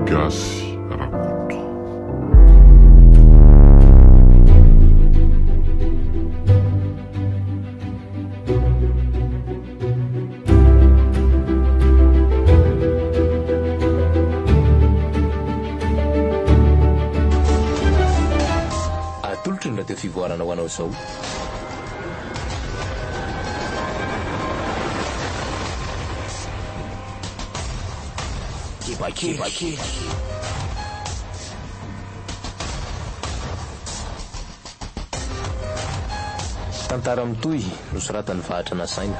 Gasy Rakoto. Atolotry ny Radio Fivoarana ho anao izao. Deba kely. Tantara mitohy nosoratan'i Vahatra Nasaina.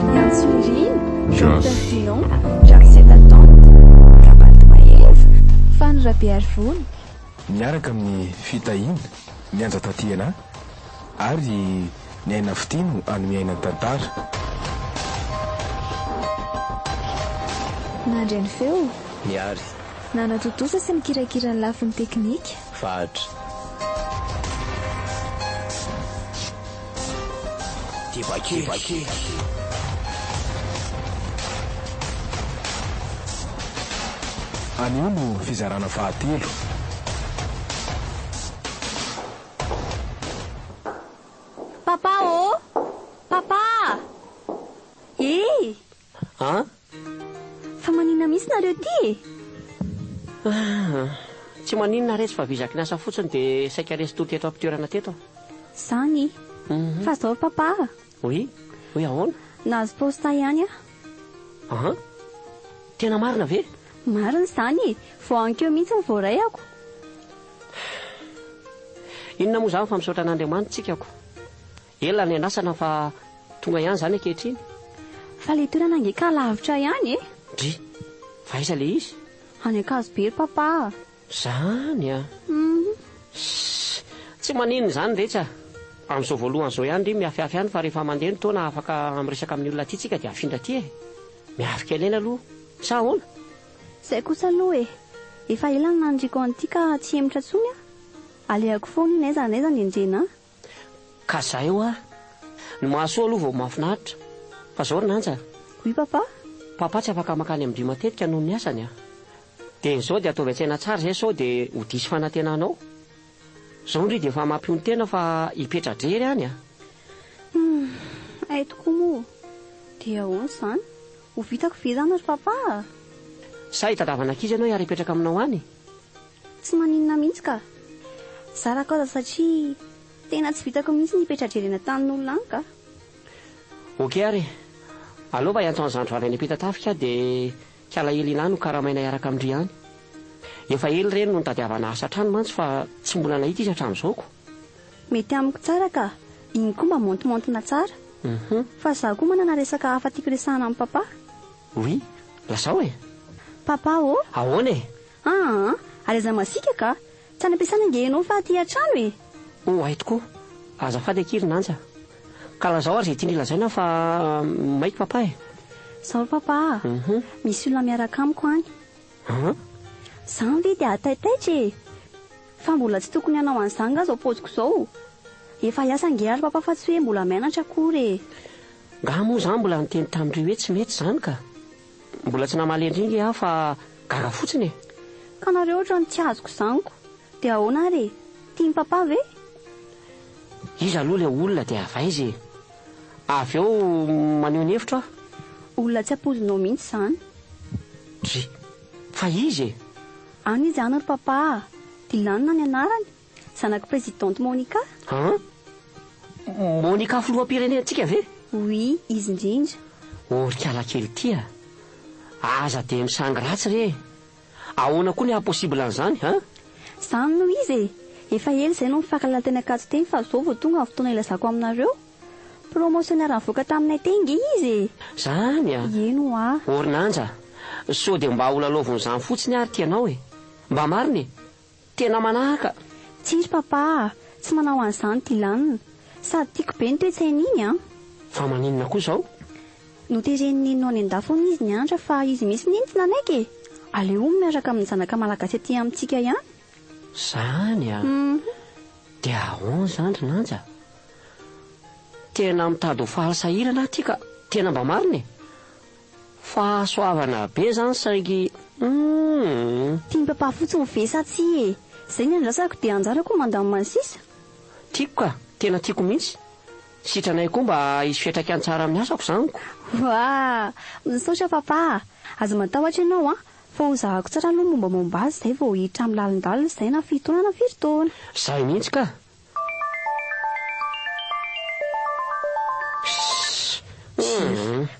Miantso Irina, Jean Gasy Ferdinand, Rakoto. Jacques Setatante, Rabado Mahefa, Fano Rabearivony. Miaraka amin'i Fitahiana, Mianja Tatiana ary Ny Aina Fitia no hanome aina ny tantara. Nandre ny feo. Niary. Nanatontosa sy nikirakira ny lafiny teknika. Vahatra. Deba kely. Anio no fizarana fahatelo. Papa ô! Papa! Eh! An? Fa maninona mihitsy nareo ty e? Ah, tsy maninona retsy fa vizaky ny asa fotsiny dia saika resy tory teto am-pitoerana teto aho. Zany. Fa zao ry papa a! Oui? Oui ahoana? Nahazo poste ihany aho. An? Tena marina ve? Marina izany e! Vao ankeo mihitsy ny voaraiako. Inona moa izany fa misaotra an'Andriamanitra tsika ko. Ela niandrasana fa tonga ihany izany ankehitriny. Fa le toerana ange ka lavitra ihany e! Ndry! Fa aiza le izy? Any Ankazobe ry papa a! Zany a! Sss! Tsy maninona izany retsy a! Amin'izao voalohany izao ihany ry miafiafy ihany fa rehefa mandeha ny taona afaka miresaka amin'ny olona aty tsika dia afindra aty e! Miafy kely eny aloha sa ahoana? Zay kosa aloha e! Efa ela no naniriako an'ity ka tsy hihemotra intsony aho. Alehako foana io n'aiza n'aiza nenjehina ahy. Ka zay hoa! Ny mahasoa aloha vao mahafinaritra. Fa zao ry Nanja a! Oui papa? Papa tsy afaka mankany amin-dry matetika noho ny asany a! Dia izao dia ataovy an-tsaina tsara izay sao dia ho diso fanantenana ao. Izao ndry dia efa mampihonon-tena fa hipetra-drery any a! Humm, hay tokoa moa. Dia ahoana izany? Ho vitako ve izany ry papa a? Sa hitadiavana ankizy ianao hiara-hipetraka aminao any? Tsy maninona mihitsy ka. Zarako aza satria tena tsy vitako mihitsy ny hipetra-drery any an-tanin'olona any ka. Ok ary e. Aleo mba hiantso an'i zandry vavy any Ampitatafika aho dia Kala Elina no karamaina hiaraka amin-dry any. Efa ela ireny no nitadiavana asa hatrany mantsy fa tsy mbola nahita izy hatramin'izao ko. Mety amiko tsara ka. Iny koa mba montimontina tsara. Fa izaho koa manana resaka hafa tiako resahana amin'i Papa. Oui, lazao e! Papa ô! Ahoana e? Aa, ary aza masiaka ka! Tsy any am-piasana ange ianao fa aty an-trano e! Oh, hay tokoa! Azafady akia ry Nanja. Ka lazao ary izay tiany lazaina fa maika Papa e! Izao ry Papa a! Misy olona miaraka amiko any. An? Izany ve dia hahataitaitra e! Fa mbola tsy tokony hanao an'izany nga izao paoziko izao? Efa hiasa ange ary Papa fa tsy hoe mbola mianatra akory e! Nga moa za mbola niteny tamin-dry hoe tsy mety izany ka! Mbola tsy namaly an-dry nge aho fa gaga fotsiny e! Ka nareo ohatran'ny tsy azoko izany ko! Dia ahoana ary e? Tian'i Papa ve? Iza aloha ilay olona dia avy aiza e? Avy eo maneho ny hevitro aho. Olona tsy ampoizinao mihitsy izany. Dry! Fa iza e? Any izy any ry Papa a! Dylan ny anarany. Zanak'i Présidente Monica. An? Monica filoham-pirenentsika ve? Oui, izy indrindra. Oh ry kala kely ity a! Aza dia misangy ratsy re e! Ahoana koa ny haha possible an'izany an? Izany no izy e! Efa ela izay no nifankahalala teny Ankatso teny fa izao vao tonga ny fotoana hilazako aminareo. Promotion niara-nivoaka taminay teny nge izy e! Zany a! Eny hoa. Oh ry Nanja, sao dia mba holalaovin'izany fotsiny ary ity anao e! Mba marina e! Tena manahaka. Tsia ry papa a! Tsy manao an'izany Dylan. Sady tiako be ny toe-tsainy iny an! Fa maninona koa izao? Noteren'i Neny ho any an-dafy hono izy nianatra fa izy mihitsy neny tsy nanaiky e! Aleo hono miaraka amin'ny zanaka malagasy aty amintsika ihany. Zany a! Dia ahoana izany ry Nanja? Tena mitady ho faly sahirana aho ty ka. Tena mba marina e. Fahasoavana be zany saingy humm. Tian'i papa fotsiny ve sa tsia e? Zay ny andrasako dia anjarako mandamina ny sisa. Tiako ka, tena tiako mihitsy. Sitranay koa mba hisy fiantraikany tsara amin'ny asako izany ko. Woah! Misaotra papa a! Aza matahotra ianao an! Fa ho zahako tsara aloha ny mombamomba azy izay vao hiditra amin'ny lalindalina izay na firy taona na firy taona. Zay mihitsy ka!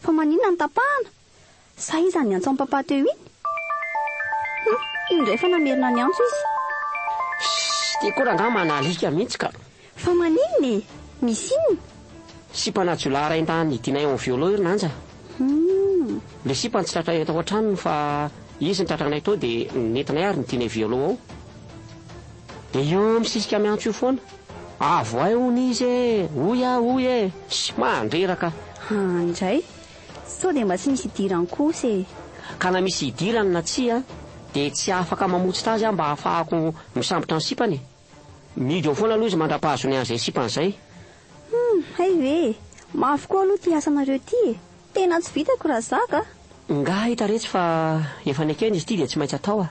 Fa maninona no tapahana? Sa iza no niantso an'i papa teo iny? Hum, io indray efa namerina niantso izy. Shh, ty koa rangahy manalika mihitsy ka. Fa maninona e? Misy inona? Sipana jiolahy rain-dahiny nidinay en violon io ry Nanja. Hum. Le sipa no tsy tratranay tao an-tranony fa izy no tratranay tao dia nentinay ary nidinay violon ao. Dia io misisika miantso io foana. Avohay hono izy e! Hoy aho hoy e! Sy mandreraka. Han indray. Sao dia mba tsy misy idirany kosa e! Ka na misy idirany na tsia dia tsy afaka mamotsitra azy aho mba hahafahako misambotra ny sipany e! Mihidy ao foana aloha izy mandra-pahazony an'izay sipany izay. Hum, hay ve e! Mafy koa aloha ity asanareo ity e! Tena tsy vitako raha za ka! Nga hita retsy fa efa nekena izy ity dia tsy maintsy atao a!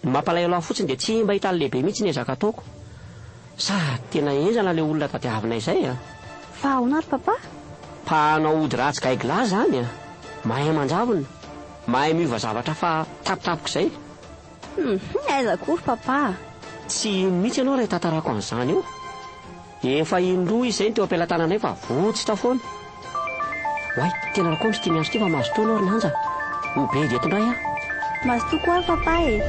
Ny mampalahelo ahy fotsiny dia tsy mba hitan'ny lehibe mihitsy ny ezaka ataoko. Sady tena henjana ilay olona tadiavinay izay a! Fa ahoana ry papa? Mpanao ody ratsy gaigilahy izany a! Mahay manjavona, mahay miova zavatra fa tampotampoka izay. Hum, aiza akory papa a! Tsy hino mihitsy ianao raha hitantarako an'izany eo. Efa indroa izy izay no teo am-pelatananay fa votsotra foana. Oay, tena rakompy ity miantso ity fa mazotoa ianao ry Nanja. Ho bedy eto indray aho. Mazotoa koa ary papa e!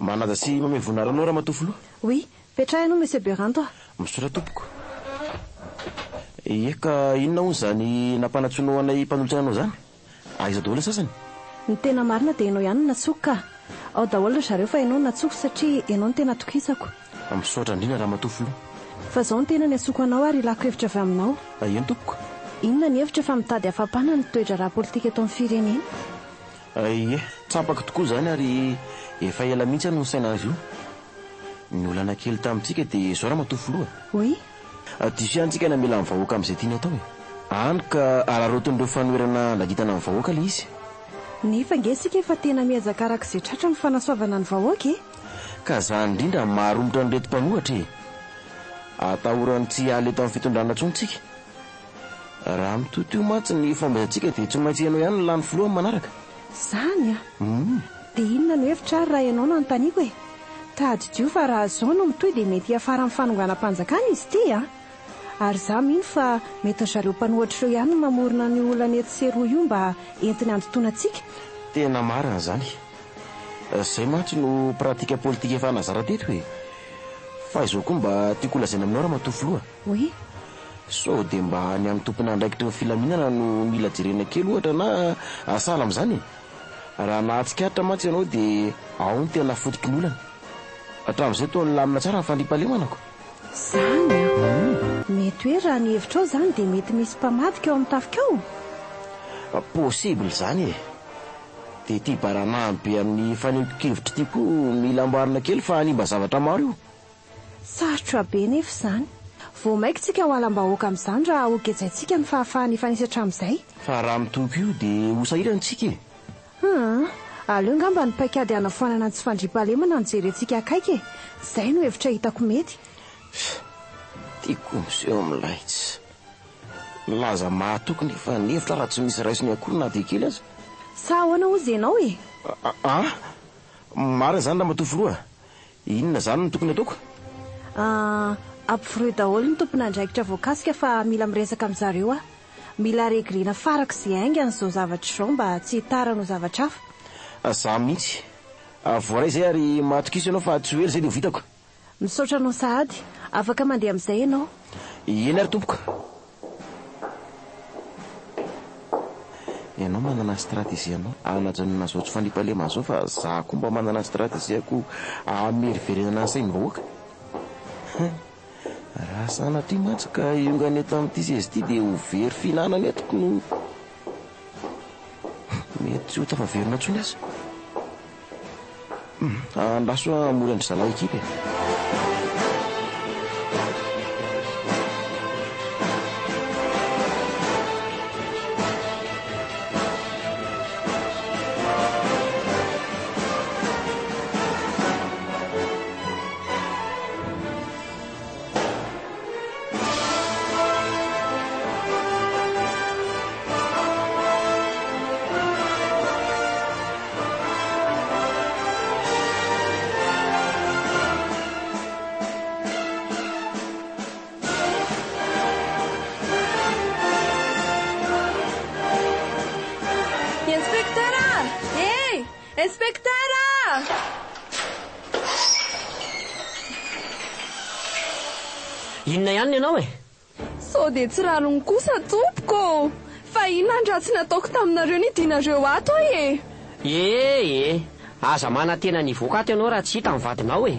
Manaja sy mamehy voninahitra anao Ramatoa Filoha. Oui, petraha ianao Monsieur Beranto a. Misaotra tompoko. Ie ka inona hono izany nampanantsoinao anay mpanolotsaina anao izany? Aiza daholo ny sasany? Ny tena marina dia ianao ihany no nantsoiko ka. Ao daholo ry zareo fa ianao no nantsoiko satria ianao no tena atokisako. Misaotra indrindra Ramatoa Filoha. Fa izao no tena niantsoako anao ary ilako hevitra avy aminao. Eny tompoko. Inona ny hevitra fa mitady hafapana ny toe-draharaha politika eto amin'ny firenena? Ie, tsapako tokoa izany ary efa ela mihitsy aho no nisaina azy io. Ny olana kely tamintsika dia izao Ramatoa Filoha. Oui. Diso ihany tsika namela ny vahoaka amin'izay tiany atao e. Hany ka araraotin'ireo fanoherana nagitana ny vahoaka ilay izy. Nefa ange isika efa tena miezaka araka izay tratra amin'ny fanasoavana ny vahoaka e. Ka izany indrindra no maharomotra an'ireto mpanohatra e. Atahorany tsy hiala eto amin'ny fitondrana intsony tsika. Raha mitohy io mantsy ny fombantsika dia tsy maintsy ianao ihany no lany filoha amin'ny manaraka. Izany an! Dia inona no hevitra ary raha ianao no anontaniako e? Tadidio fa raha izao no mitohy dia mety hiafara amin'ny fanonganam-panjakana izy ity an! Ary izaho mino fa mety ry zareo mpanohatra ireo ihany no mamorona an'io olana etsy sy eroa io mba entiny handotoana antsika. Tena marina izany. Izay mantsy no pratika politika efa nazara teto e! Fa izao koa mba tiako holazaina aminao Ramatoa Filoha. Oui. Sao dia mba ny an'ny tompon'andraikitry ny filaminana no mila jerena kely ohatra na sahala amin'izany e? Raha nahatsikaritra mantsy ianao dia ao no tena fototry ny olana. Hatramin'izay toa nilamina tsara ny fandriampahalemana ko. Izany an! Mety hoe raha ny hevitrao izany dia mety misy mpamadika ao amin'ny tafika ao? Possible izany e! Dia ity baranahiny be amin'ny fanehoan-kevitra ity koa mila amboarina kely fa hanimba zavatra maro io. Sarotra be nefa izany. Vao maika tsika ho halam-bahoaka amin'izany raha ho gejaintsika ny fahafahana hifanisy hatramin'izay. Fa raha mitoky io dia ho sahirana tsika e! Hum. Aleo ngamba ny paikady hanafoanana ny tsy fandriampahalemana no jerentsika akaiky e! Izay no hevitra hitako mety. Tiako miseho milay tsy. Milaza mahatoky nefa ny hevitra raha tsy misy raisiny akory na dia kely aza. Sa ahoana hozy ianao e? An! Marina izany ramatoa filoha. Inona izany no tokony ataoko? An! Ampivorio daholo ny tompon'andraikitra voakasika fa mila miresaka amin-dry zareo aho. Mila reglena farak'izay haingana izao zavatra izao mba tsy hitarany ho zavatra hafa. Za mihitsy. Voaray izay ary matokisa ianao fa tsy ho ela izay dia ho vitako. Misaotra anao sahady. Afaka mandeha amin'izay ianao. Eny ary tompoko. Ianao manana ny stratégie-nao hanajanona izao tsy fandriampahalemana izao fa za koa mba manana ny stratégie-ko hameriverenana ny sain'ny vahoaka. Hein. Raha sanatria mantsy ka hiongana eto amin'ity seza ity dia ho very fihinanana eto no mety tsy ho tafaverina intsony aza. Andraso hamory an-dry zalahy ekipa e. Inspecteur a! Hey! Inspecteur a! Inona ihany ny anao e? Sao dia tsy rariny kosa tompoko ô! Fa inona ny ratsy nataoko taminareo nidinareo ato aho e? E e! Aza manantena ny hivoaka ato ianao raha tsy hita ny vadinao e!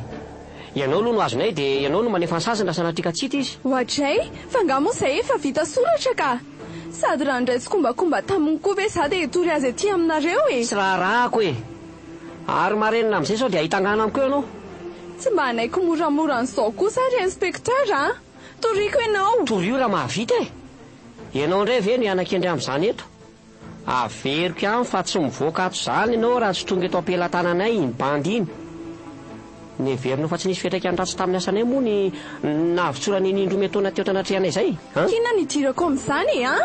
Ianao aloha no azonay dia ianao no manefa ny saziny raha sanatria ka tsy hita izy. Oadray, fa nga moa izay efa vita soratra ka! Sady raha nindray tsikombakomba taminy koa ve za dia hitory azy aty aminareo e! Tsy raharahako e! Ary marenina amin'izay sao dia hahita angano amiko eo ianao. Tsy mba hanaiky moramora an'izao kosa ry inspecteur a! Toriko ianao! Torio raha mahavita e! Ianao indray ve no hiana-kendry amin'izany eto? Averiko ihany fa tsy mivoaka ato izany ianao raha tsy tonga eto am-pelatananay iny bandy iny. Neverinao fa tsy nisy fiantraikany ratsy tamin'ny asanay moa ny nahavotsorana iny indroa miantaona teo tanatrehanay izay an? Inona no idirako amin'izany e an?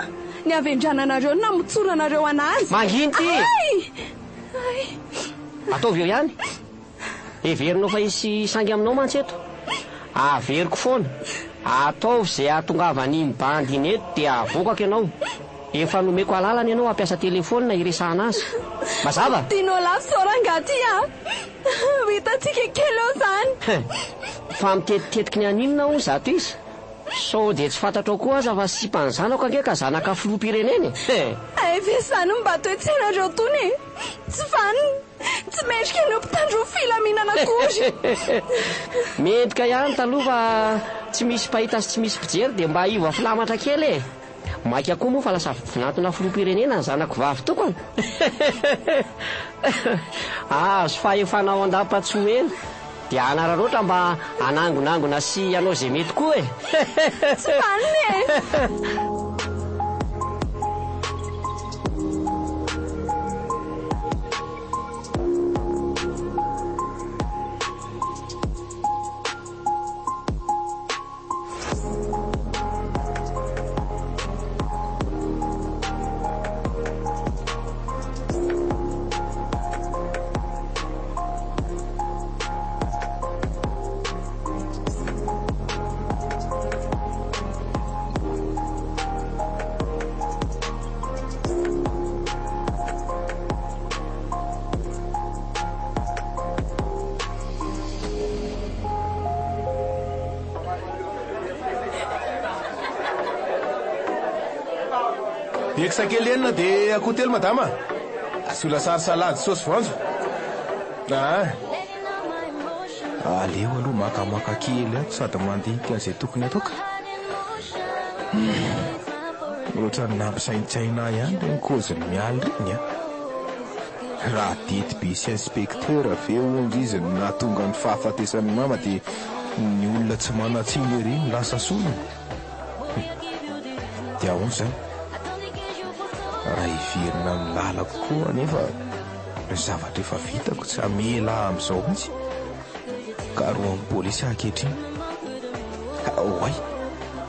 Ny havendrananareo no namotsoranareo an'azy. Mangina ity! Ay! Ay! Ataovy eo ihany. Heverinao fa hisy sangy aminao mantsy eto. Averiko foana. Ataovy izay hahatongavan'iny bandy iny eto dia avoakako ianao. Efa nomeko alalana ianao hampiasa telefaonina hiresahana azy. Mazava? Tianao lafo izao rangahy ty a! Ho hitantsika kely eo izany. Fa mitetitetiky ny haninona hono izato izy? Sao dia tsy fantatrao koa aza fa sipan'ny zanako ange ka zanaka filoham-pirenena e! Hay ve izany no mba toe-tsainareo tony e! Tsy vanona! Tsy mendrika ny ho mpitandro ny filaminana akory! Mendrika ihany taloha fa tsy misy mpahita sy tsy misy mpijery dia mba hiova filamatra kely e! Maika koa moa fa lasa vinantona filoham-pirenena ny zanako vavy tokana. Hahazo fahefana ao an-dapa tsy ho ela dia hanararaotra mba hanangonangona sy hanao izay mety koa e! Tsy vanona e! Eksa kely enina dia akoho telo madama. Asio lasary salady saosy voanjo. Ah. Aleo aloha makamaka kely ato sady mandinika an'izay tokony atao ka. Ohatran'ny nampisaintsaina ahy ihany ireny kôzin'i Mialy ireny an. Raha dity be sy inspecteur ve hono izy no nahatonga ny fahafatesan'i mama dia ny olona tsy manan-tsiny ery no lasa solony? Dia ahoana izany? Raha hiverina amin'ny lalako koa anefa. Ny zavatra efa vitako tsy hamela ahy amin'izao mihitsy. Karohan'ny polisy aho ankehitriny. Oay!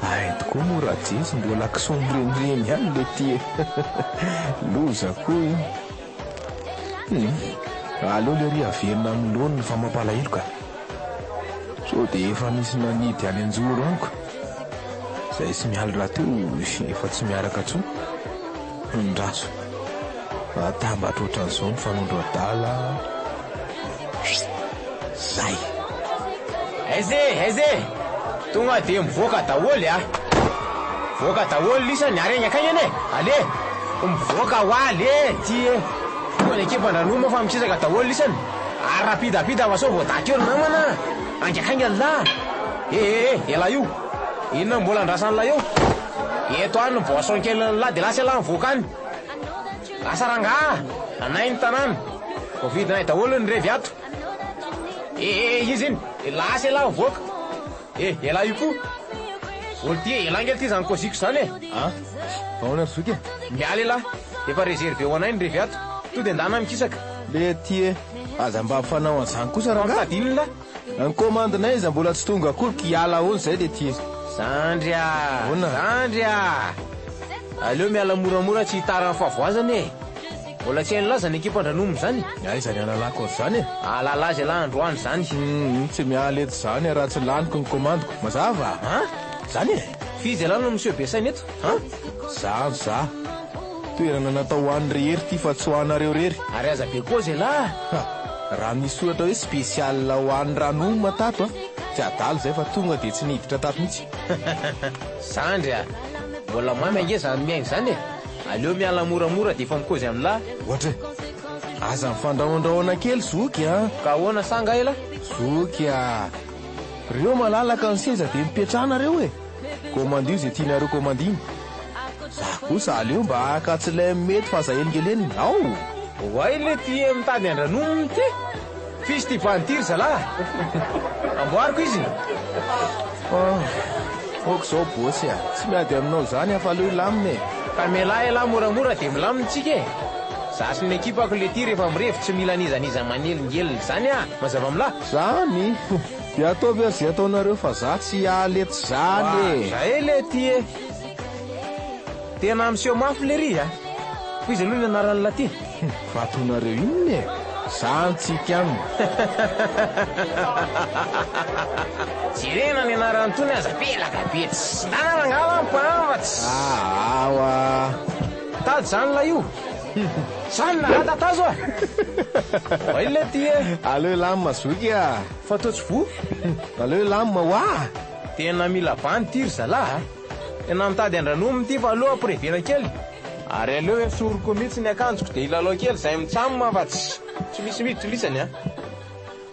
Hay tokoa moa Rajezy mbola kisoa mirenireny ihany le ty e! Loza koa io. Hum! Aleo lery averina amin'ny laoniny fa mampalahelo ka. Sao dia efa nisy nanidy any an-joro any ko. Izay sy Mialy rahateo efa tsy miaraka intsony. Ndraso. Atambatra ohatran'izao ny fanondro adala. Zay. Aiza e, aiza e! Tonga dia mivoaka daholo a! Mivoaka daholo lisany ary haingankaingana e! Allez! Mivoaka hoa le ty e! Tonga ny ekipa Andranoma fa mikisaka daholo lisany! Ary rapidapida fa sao voadaky eo ry namana a! Haingankaingana lah! Eh eh eh! Elah io! Inona no mbola andrasan'lah eo? Eto any ny boisson kelin'lah dia lasa elah mivoaka any! Lasa rangaha! Anay ny tanàna! Voavidinay daholo ny revy ato! Eh eh eh iza iny? Lasa elah mivoaka! Eh elah io koa! Olo ty e, elah ange ty zany kôziko zany e! Ah! Fa ahoana ry zoky e? Miala elah! Efa réservé ho anay ny revy ato! To dia ndana mikisaka! Le ty e! Aza mba mifanao an'izany kosa rangaha! Mitady inona lah? Ny commande-nay aza mbola tsy tonga akory ka hiala ahoana izay le ty e? Zandry a! Ahoana? Zandry a! Aleo miala moramora tsy hitara ny fahavoazana e! Mbola tsy hain'lah zany ekipa Andranomy zany? Aiza ny halalako an'izany e? Hahalala azy elah androany zany. Hum, tsy miala eto zany raha tsy laniko ny commande-ko. Mazava? An? Zany e? F'iza elah no miseho be saina eto? An? Za za. Toerana natao ho an'ny rehery ity fa tsy ho anareo rery. Ary aza be kozy elah! Ha! Raha nisy soratra hoe spécial ho an'i Ranoma tato a! Tsy adala izay fa tonga dia tsy niditra tato mihitsy. Zandry a! Mbola mamy ange izany mihaino izany e! Aleo miala moramora dia efa mikozy amin'lah. Ohatra e! Aza mifandrahondrahona kely zoky a! Ka ahoana sa angaha elah? Zoky a! Reo malalaka ny seza dia mipetraha nareo e! Komandio izay tianareo komandina. Za kosa aleo mba haka tsy ilay mety fa aza elingelenina. Ao! Oay le ty e mitady andranominy ty! F'izy ty bandy ty ry zalahy! Amboariko izy! Ah! Ok zao bossy a! Tsy miady aminao zany aho fa aleo hilamina e! Ka mialà elah moramora dia milamina tsika e! Za sy ny ekipako le ty rehefa mirevy tsy mila n'iza n'iza manelingelina zany ah! Mazava aminlah? Zany! Dia ataovy ary ze ataonareo fa za tsy hiala eto zany e! Zay le ty e! Tena miseho mafy lery a! Fa iza aloha ny anaran'lah ty? Fa ataonareo inona e? Za ntsiky aminy. Jerena ny anaran'itony aza pelaka be tsy ndana rangaha va mpahamba tsy. Awa. Tady zany lah io. Zany na tatazo a. Oay le ty e. Aleo hilamina zoky a. Fa toa tsy voa. Aleo hilamina hoa. Tena mila bandy ty ry zalahy a. Tena mitady andranominy ity fa aleo ampirevena kely. Ary aleo esoriko mihitsy ny akanjoko dia hilalao kely izay mitsam fa tsy tsy misy miditra lisany a.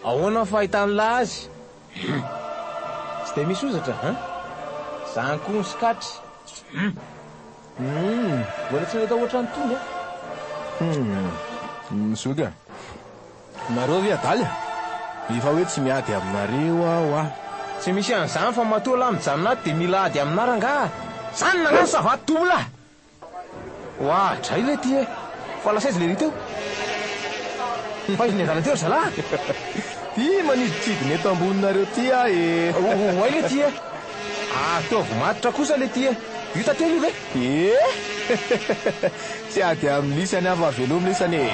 Ahoana ny fahitan'lah azy? Hum. Tsy dia misy hozatra an? Zany koa ny skatra. Hum. Hum. Mbola tsy nahita ohatran'itony a. Hum. Zoky a. Nareo ve adala e? Efa hoe tsy miady aminareo aho ah. Tsy misy an'izany fa matoa lah mijanona ato dia mila ady aminà rangaha. Zany nagnano ça va double ah! Oa dray le ty e! Fa lasa aiza le ry teo? Fa izy niadala teo ry zalahy? Ty manidintsidina eto amboninareo ty aho e! Oay le ty e! Ataovy matotra kosa le ty e! Io tantely io ve? Eh! Tsy ady amin'ny lisany aho fa velomy lisany e!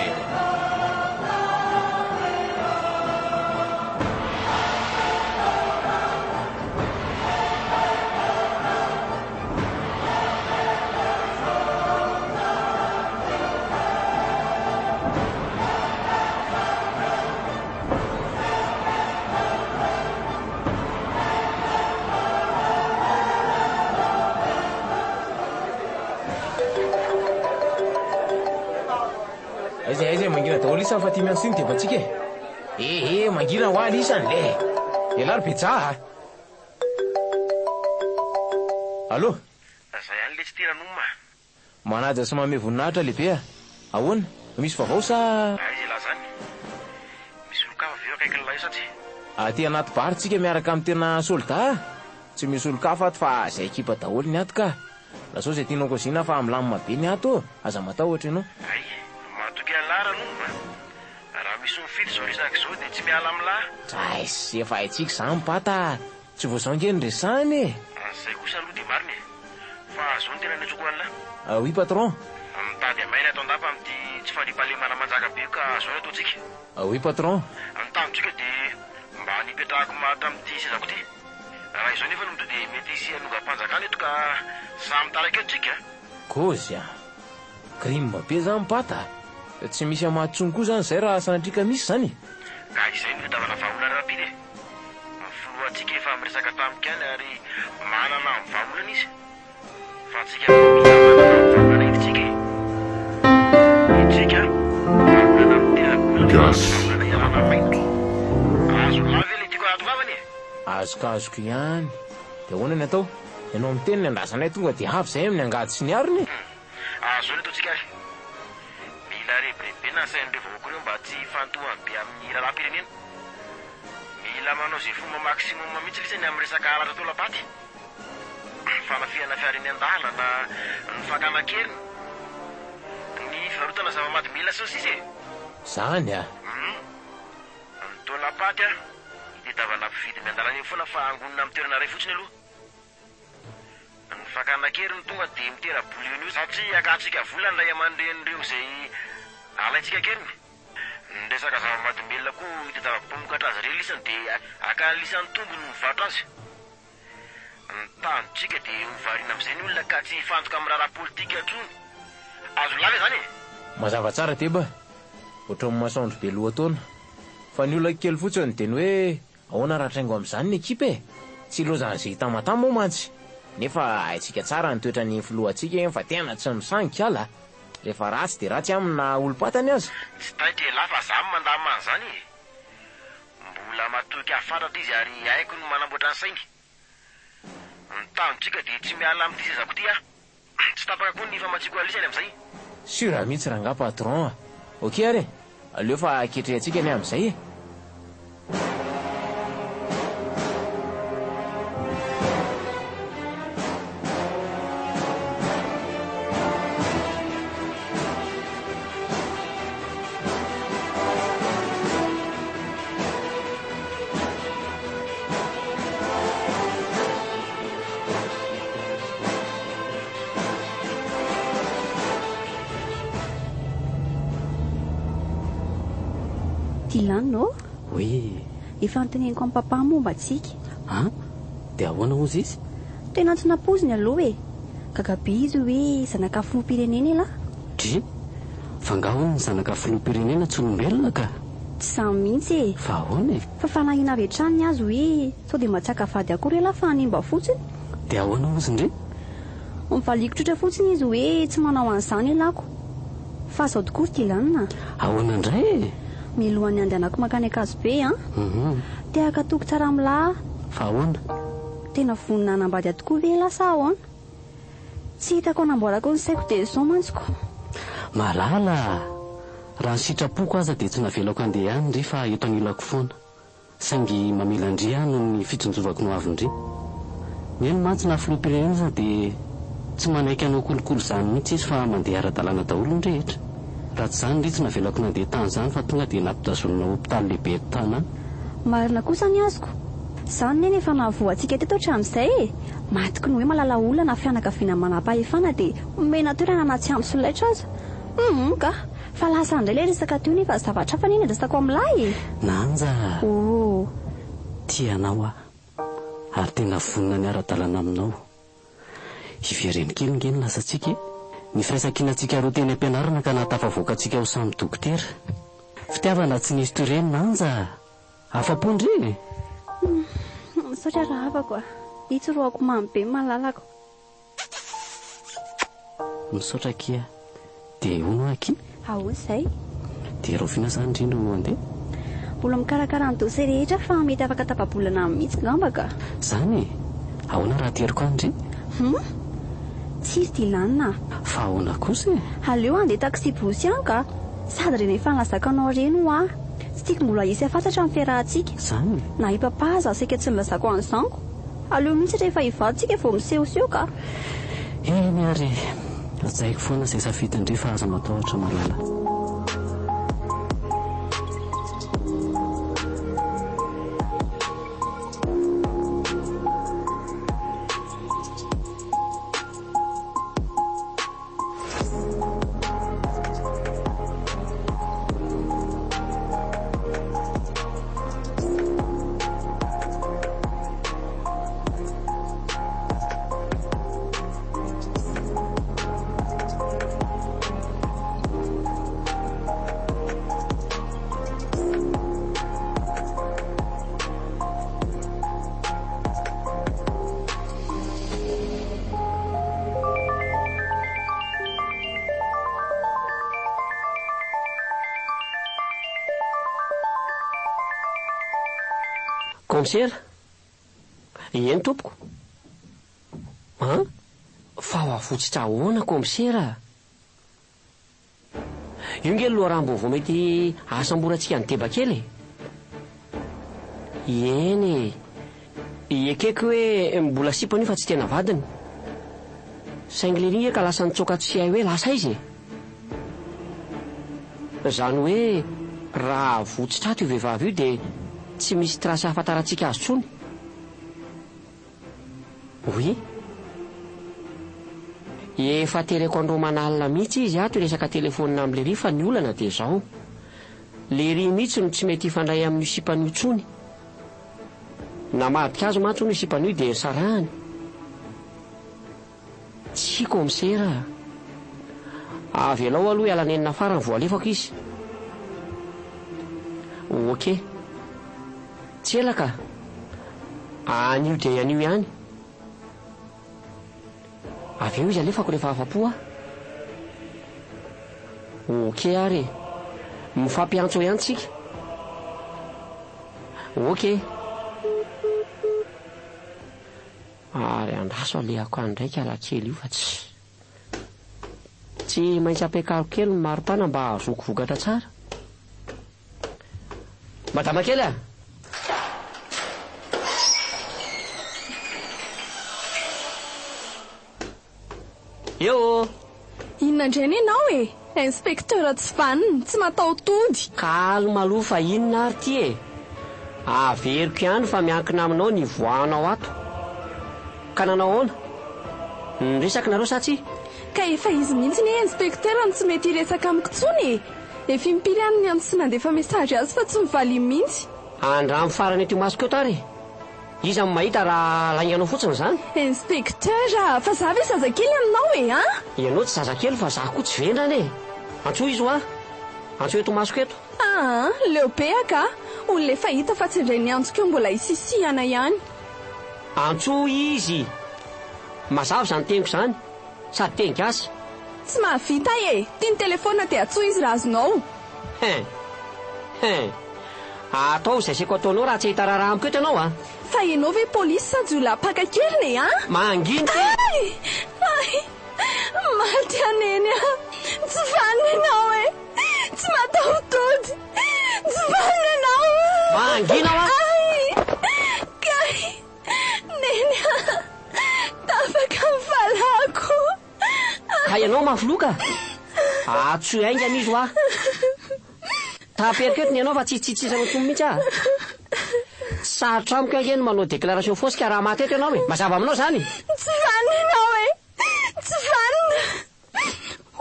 Aiza aiza e, mangina daholo isany fa ty miantso ty ny debatsika e. Eh eh, mangina hoa lisany le. Elah ry Beja a. Allô? Zay ihany letsy ty Ranoma a. Manaja sy manome voninahitra lehibe a! Ahoana? Misy vaovao sa? Aiza ialahy zany? Misy olon-kafa ve eo akaikin'ilay io sa tsia? Aty anaty bar tsika miaraka amin'ny tena soldat a! Tsy misy olon-kafa ato fa zay ekipa daholo ny ato ka! Lazao zay tianao kozina fa milamina be ny ato ô! Aza matahotra ianao. Hay, matoky an'lah Ranoma a! Raha misy mifidy izao resaka izao dia tsy miala amin'lah. Trais, efa haintsika izany Pata a! Tsy vao izao ange no resahina e! Izay kosa aloha dia marina e! Fa izao no tena niantsoako an'lah. Ah oui patron. Mitady hamay ny ato an-dapa amin'ity tsy fandriampahalemana manjaka be io ka izao no ataontsika. Ah oui patron. Ny tanjontsika dia mba ny hipetrahako maharitra amin'ity sezako ity. Raha izao nefa no mitohy dia mety hisy hanongam-panjakana eto ka samy taraiky eto tsika a! Kôzy a! Crime be zany Pata a! Tsy misy hamaha tsony koa zany zay raha sanatria ka misy zany e! Ka izay no fitavana vahaolana rapide e! Ny filohantsika efa miresaka tamiko ihany ary manana ny vahaolana izy. Fa antsika koa mila manana ny vahaolana entintsika e! Entintsika vahaolana mitera-bola fa tsy vahaolana ialana maina. Azon'lah ve le tiako ahatongavana e? Azokazoko ihany. Dia ahoana ny atao? Ianao miteny ny andrasanay tonga dia avy izay amin'ny angady sy ny arina e! Azo ny ataontsika ary. Mila rebirebena ny sain'ireo vahoaka ireo mba tsy hifantohany be amin'ny raharaham-pirenena. Mila manao izay fomba maximum mihitsy lisany amin'ny resaka halatra taolam-paty, fanafihana fiara eny an-dalana, ny fakana an-keriny, ny fivarotana zava-mahadomelina sy ny sisa e! Zany a! Hum. Ny taolam-paty a, itadiavana mpividy miandalana eny foana fa angonina amin'ny toerana iray fotsiny aloha. Ny fakana an-keriny tonga dia mitera-bola eo no eo satria hakantsika vola ny ray aman-drenin'ireo izay alaintsika an-keriny. Ny resaka zava-mahadomelina koa itadiavako mpamokatra azy ireny lisany dia hakan'ny lisany tombony ny mivarotra azy. Ny tanjontsika dia ho variana amin'izay ny olona ka tsy hifantoka amin'ny raharaha politika intsony. Azo lava izany e! Mazava tsara Deba, ohatran'ny masoandro be lohataona. Fa ny olako kely fotsiny dia ny hoe Ahoana raha traingo amin'izany ny ekipa e? Tsy ilaozan'izay hitamatama moa mantsy. Nefa haintsika tsara ny toetran'iny filohantsika iny fa tena tsy misangy kala a! Rehefa ratsy dia ratsy aminy na olom-patany aza. Tsy taitra elah fa za no mandamina an'izany e! Mbola matoky ahy fatratra izy ary haiko ny manamboatra ny sainy. Ny tanjontsika dia tsy miala amin'ity sezako ity aho. Tsy tapaka koa ny famatsiako alisany amin'izay. Sûr mihitsy rangaha patron a! Ok ary e! Aleo fa ketrehantsika anie amin'izay e! Dylan ô! Oui. Efa noteneniko an'i papa momba antsika. An? Dia ahoana hozy izy? Tena tsy nampoiziny aloha e! Gaga be izy hoe zanaka filoham-pirenena elah. Dry! Fa angaha hono ny zanaka filoham-pirenena tsy olombelona ka? Tsy izany mihitsy e! Fa ahoana e? Fa fanahiana avy hatrany ny azy hoe sao dia mba tsy haka vady akory elah fa hanimba fotsiny. Dia ahoana hozy ndry? Mivaliako tsotra fotsiny izy hoe tsy manao an'izany elah ko. Fa izao tokoa ry Dylan a! Ahoana indray e? Milohan'ny handehanako mankany Ankazobe an! Te haka toky tsara amin'lah aho. Fa ahoana? Tena vonona hanambady ahy tokoa ve elah sa ahoana? Tsy hitako hanamboarako ny saiko dia izao mantsy ko. Malala a! Raha ny sitrapoko aza dia tsy navelako handeha any ndry fa eto anilako foana. Saingy mamela an-dry aho noho ny fitsinjovako ny hoavin-dry. Neny mantsy na filoham-pirenena aza dia tsy manaiky hanao kolikoly izany mihitsy izy fa mandeha ara-dalàna daholo ny rehetra. Raha tsy izany ndry tsy navelako nandeha tany izany fa tonga dia nampitazonina hopitaly lehibe eto Tana. Marina kosa ny azoko. Izany neny efa nahavoa antsika teto hatramin'izay e! Matoky ny hoe malala olona na fianakaviana manam-pahefana dia omena toerana na tsy ampy solaitra aza. Humm ka! Fa lasa indray ilay resaka teo nefa zavatra hafa anie no andrasako amin'lahy e! Nanja a! Oh! Tia anao aho. Ary tena vonona ny hiara-dalana aminao. Hivereno kely nge ny lasantsika e! Ny firaisankinantsika roa teny am-pianarana ka nahatafavoaka antsika ho samy dokotera. Fitiavana tsy nisy toy ireny Nanja a! Afa-po ndry e! Humm! Misaotra rahavako a! Itsy roako mamy be malalako. Misaotra akia. Dia hono hoa akia? Ahoana izay? Dia rahoviana izany ndry no handeha? Mbola mikarakara ny dossier rehetra fa mety afaka tapa-bolana mihitsy angamba ka. Izany e! Ahoana raha ateriko any ndry? Hum! Tsia ry Dylan a! Fa ahoana kosa e? Aleo handeha taxi-brousse ihany ka! Sady ireny efa nilazako anao ireny hoa! Tsy tiako mbola hisy hafantatra ny fiarahantsika. Izany e? Na i Papa aza saika tsy nilazako an'izany ko! Aleo mihitsy rehefa hivady tsika vao misehoseho ka! Eny ary e! Hajaiko foana izay safidin-dry fa aza matahotra malala. Kaomisera? Eny tompoko. An? Fa ho avotsitra ahoana kaomisera? Io nge ny loharanom-baovao mety hahasamborantsika an'i Deba kely e! Eny e! Ekeko hoe mbola sipany io fa tsy tena vadiny. Saingy lery nge ka lasa nitsoaka tsy hay hoe lasa aiza e! Izany hoe raha avotsitra ato io vehivavy io dia tsy misy trace ahafantarantsika azy intsony. Oui. Efa tereko andro aman'alina mihitsy izy ato hiresaka telefaonina amin'i Lery fa ny olana dia izao. Lery mihitsy no tsy mety hifandray amin'io sipany io intsony. Namadika azy mantsy hono io sipany io dia nisarahany. Tsia kaomisera a! Avelao aloha hiala nenina farany vao alefako izy. Ok. Tsy ela ka! Anio dia anio ihany. Avy eo izy alefako rehefa afa-po aho. Ok ary e! Mifampiantso eo ihany tsika. Ok. Ary andraso alehako any indray kalakely io fa tsy. Tsy maintsy ampiakariko kely ny maripana mba hahazoako vokatra tsara. Madama kely a! Eo ô! Inona indray ny anao e? Inspecteur tsy vanona, tsy mataho-tody. Calme aloha fa inona ary ty e? Averiko ihany fa miankina aminao ny hivoahanao ato. Ka nanao ahoana? Niresaka nareo sa tsia? Ka efa izy mihitsy anie inspecteur no tsy mety hiresaka amiko intsony e! Efa impiry aho no niantso sy nandefa message azy fa tsy novaliany mihitsy. Andramo farany eto imasoko eto ary e! Iza no mahita raha lainganao fotsiny izany? Inspecteur a! Fa za ve zazakely aminao e! An? Ianao tsy zazakely fa za koa tsy vendrana e! Antsoy izy hoa! Antsoy eto imasoko eto. Aa! Leo be aho ka! Olona efa hita fa tsy indray niantso keo mbola isisihana ihany. Antsoy izy! Mazava izany teniko izany! Sady teny gasy. Tsy mahavita ahy e! Ty ny telephone dia antsoy izy raha azonao. Hein! Hein! Ataovy izay asaiko ataonao raha tsy hahita raharaha amiko eto ianao a! Fa ianao ve polisy sa jiolahy mpaka an-keriny e! An! Mangina e! Hay! Hay! Maty aho neny a! Tsy vanona ianao e! Tsy mataho-tody! Tsy vanona ianao! Mangina hoa! Hay! Kay! Neny a! Tapaka ny valahako! Ka ianao mafy loha ka! Antsoy haingana izy hoa! Taperiko eto ny anao fa tsy hitsitsisana intsony mihitsy aho. Tsy sarotra amiko ange ny manao déclaration fausse ka raha maty eto ianao e! Mazava aminao izany? Tsy vanona ianao e! Tsy vanona!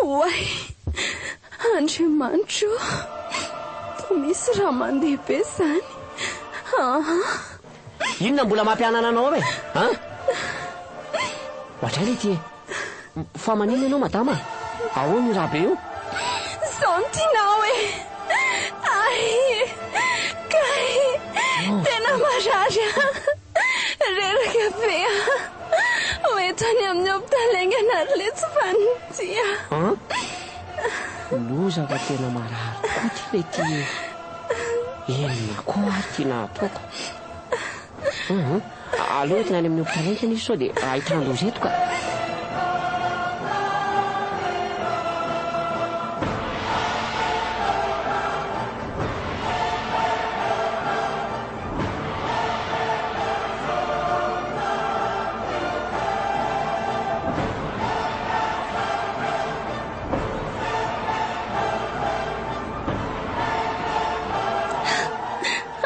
Oay! Andriamanitra o! Toa misy raha mandeha be izany. Aa! Inona mbola mampianana anao ao e? An? Ohatray ilay ity e! Fa maninona ianao madama? Ahoana io raha be io? Izao no tianao e! Ay! Kay! Tena marary aho! Reraka be aho! Ho eto any amin'ny hopitaly haingana ary ilay tsy fanitsy aho! An? Loza fa tena marary tokoa ity ilay ity e! Inona koa ary ity nahataoko? Hum. Aleo entina any amin'ny hopitaly haingana izy sao dia ahitan-doza eto ka.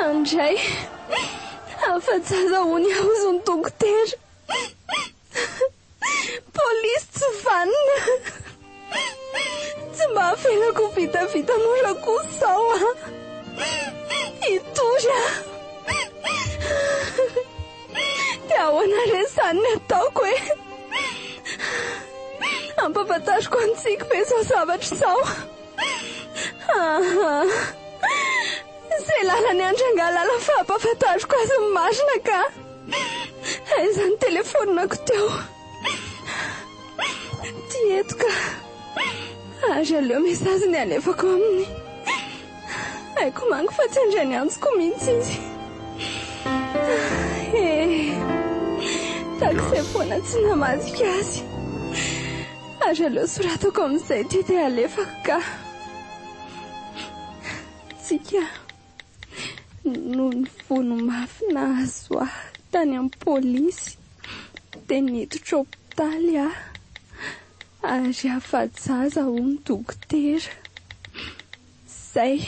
Andray. Afa-jaza hono haozo ny dokotera. Polisy tsy vanona. Tsy mba avelako ho vitavita mora kosa izao an. Hitory aho. Dia ahoana re izany ny ataoko e? Ampahafantariko an'i Tsiky ve izao zavatra izao? Aha. Izay lalany andrangahalala fa ampahafantariko azy ny marina ka. Aiza ny telefaoninako teo? Ty eto ka. Ary aleo message ny alefako aminy. Haiko manko fa tsy handray ny antsoko mihitsy izy. Tahaka izay foana tsy namadika azy. Ary aleo soratako amin'izay ity dia alefako ka. Tsika noho ny vono mafy nahazo ahy tany amin'ny polisy dia niditra hopitaly aho ary afa-jaza hoy ny dokotera. Zay.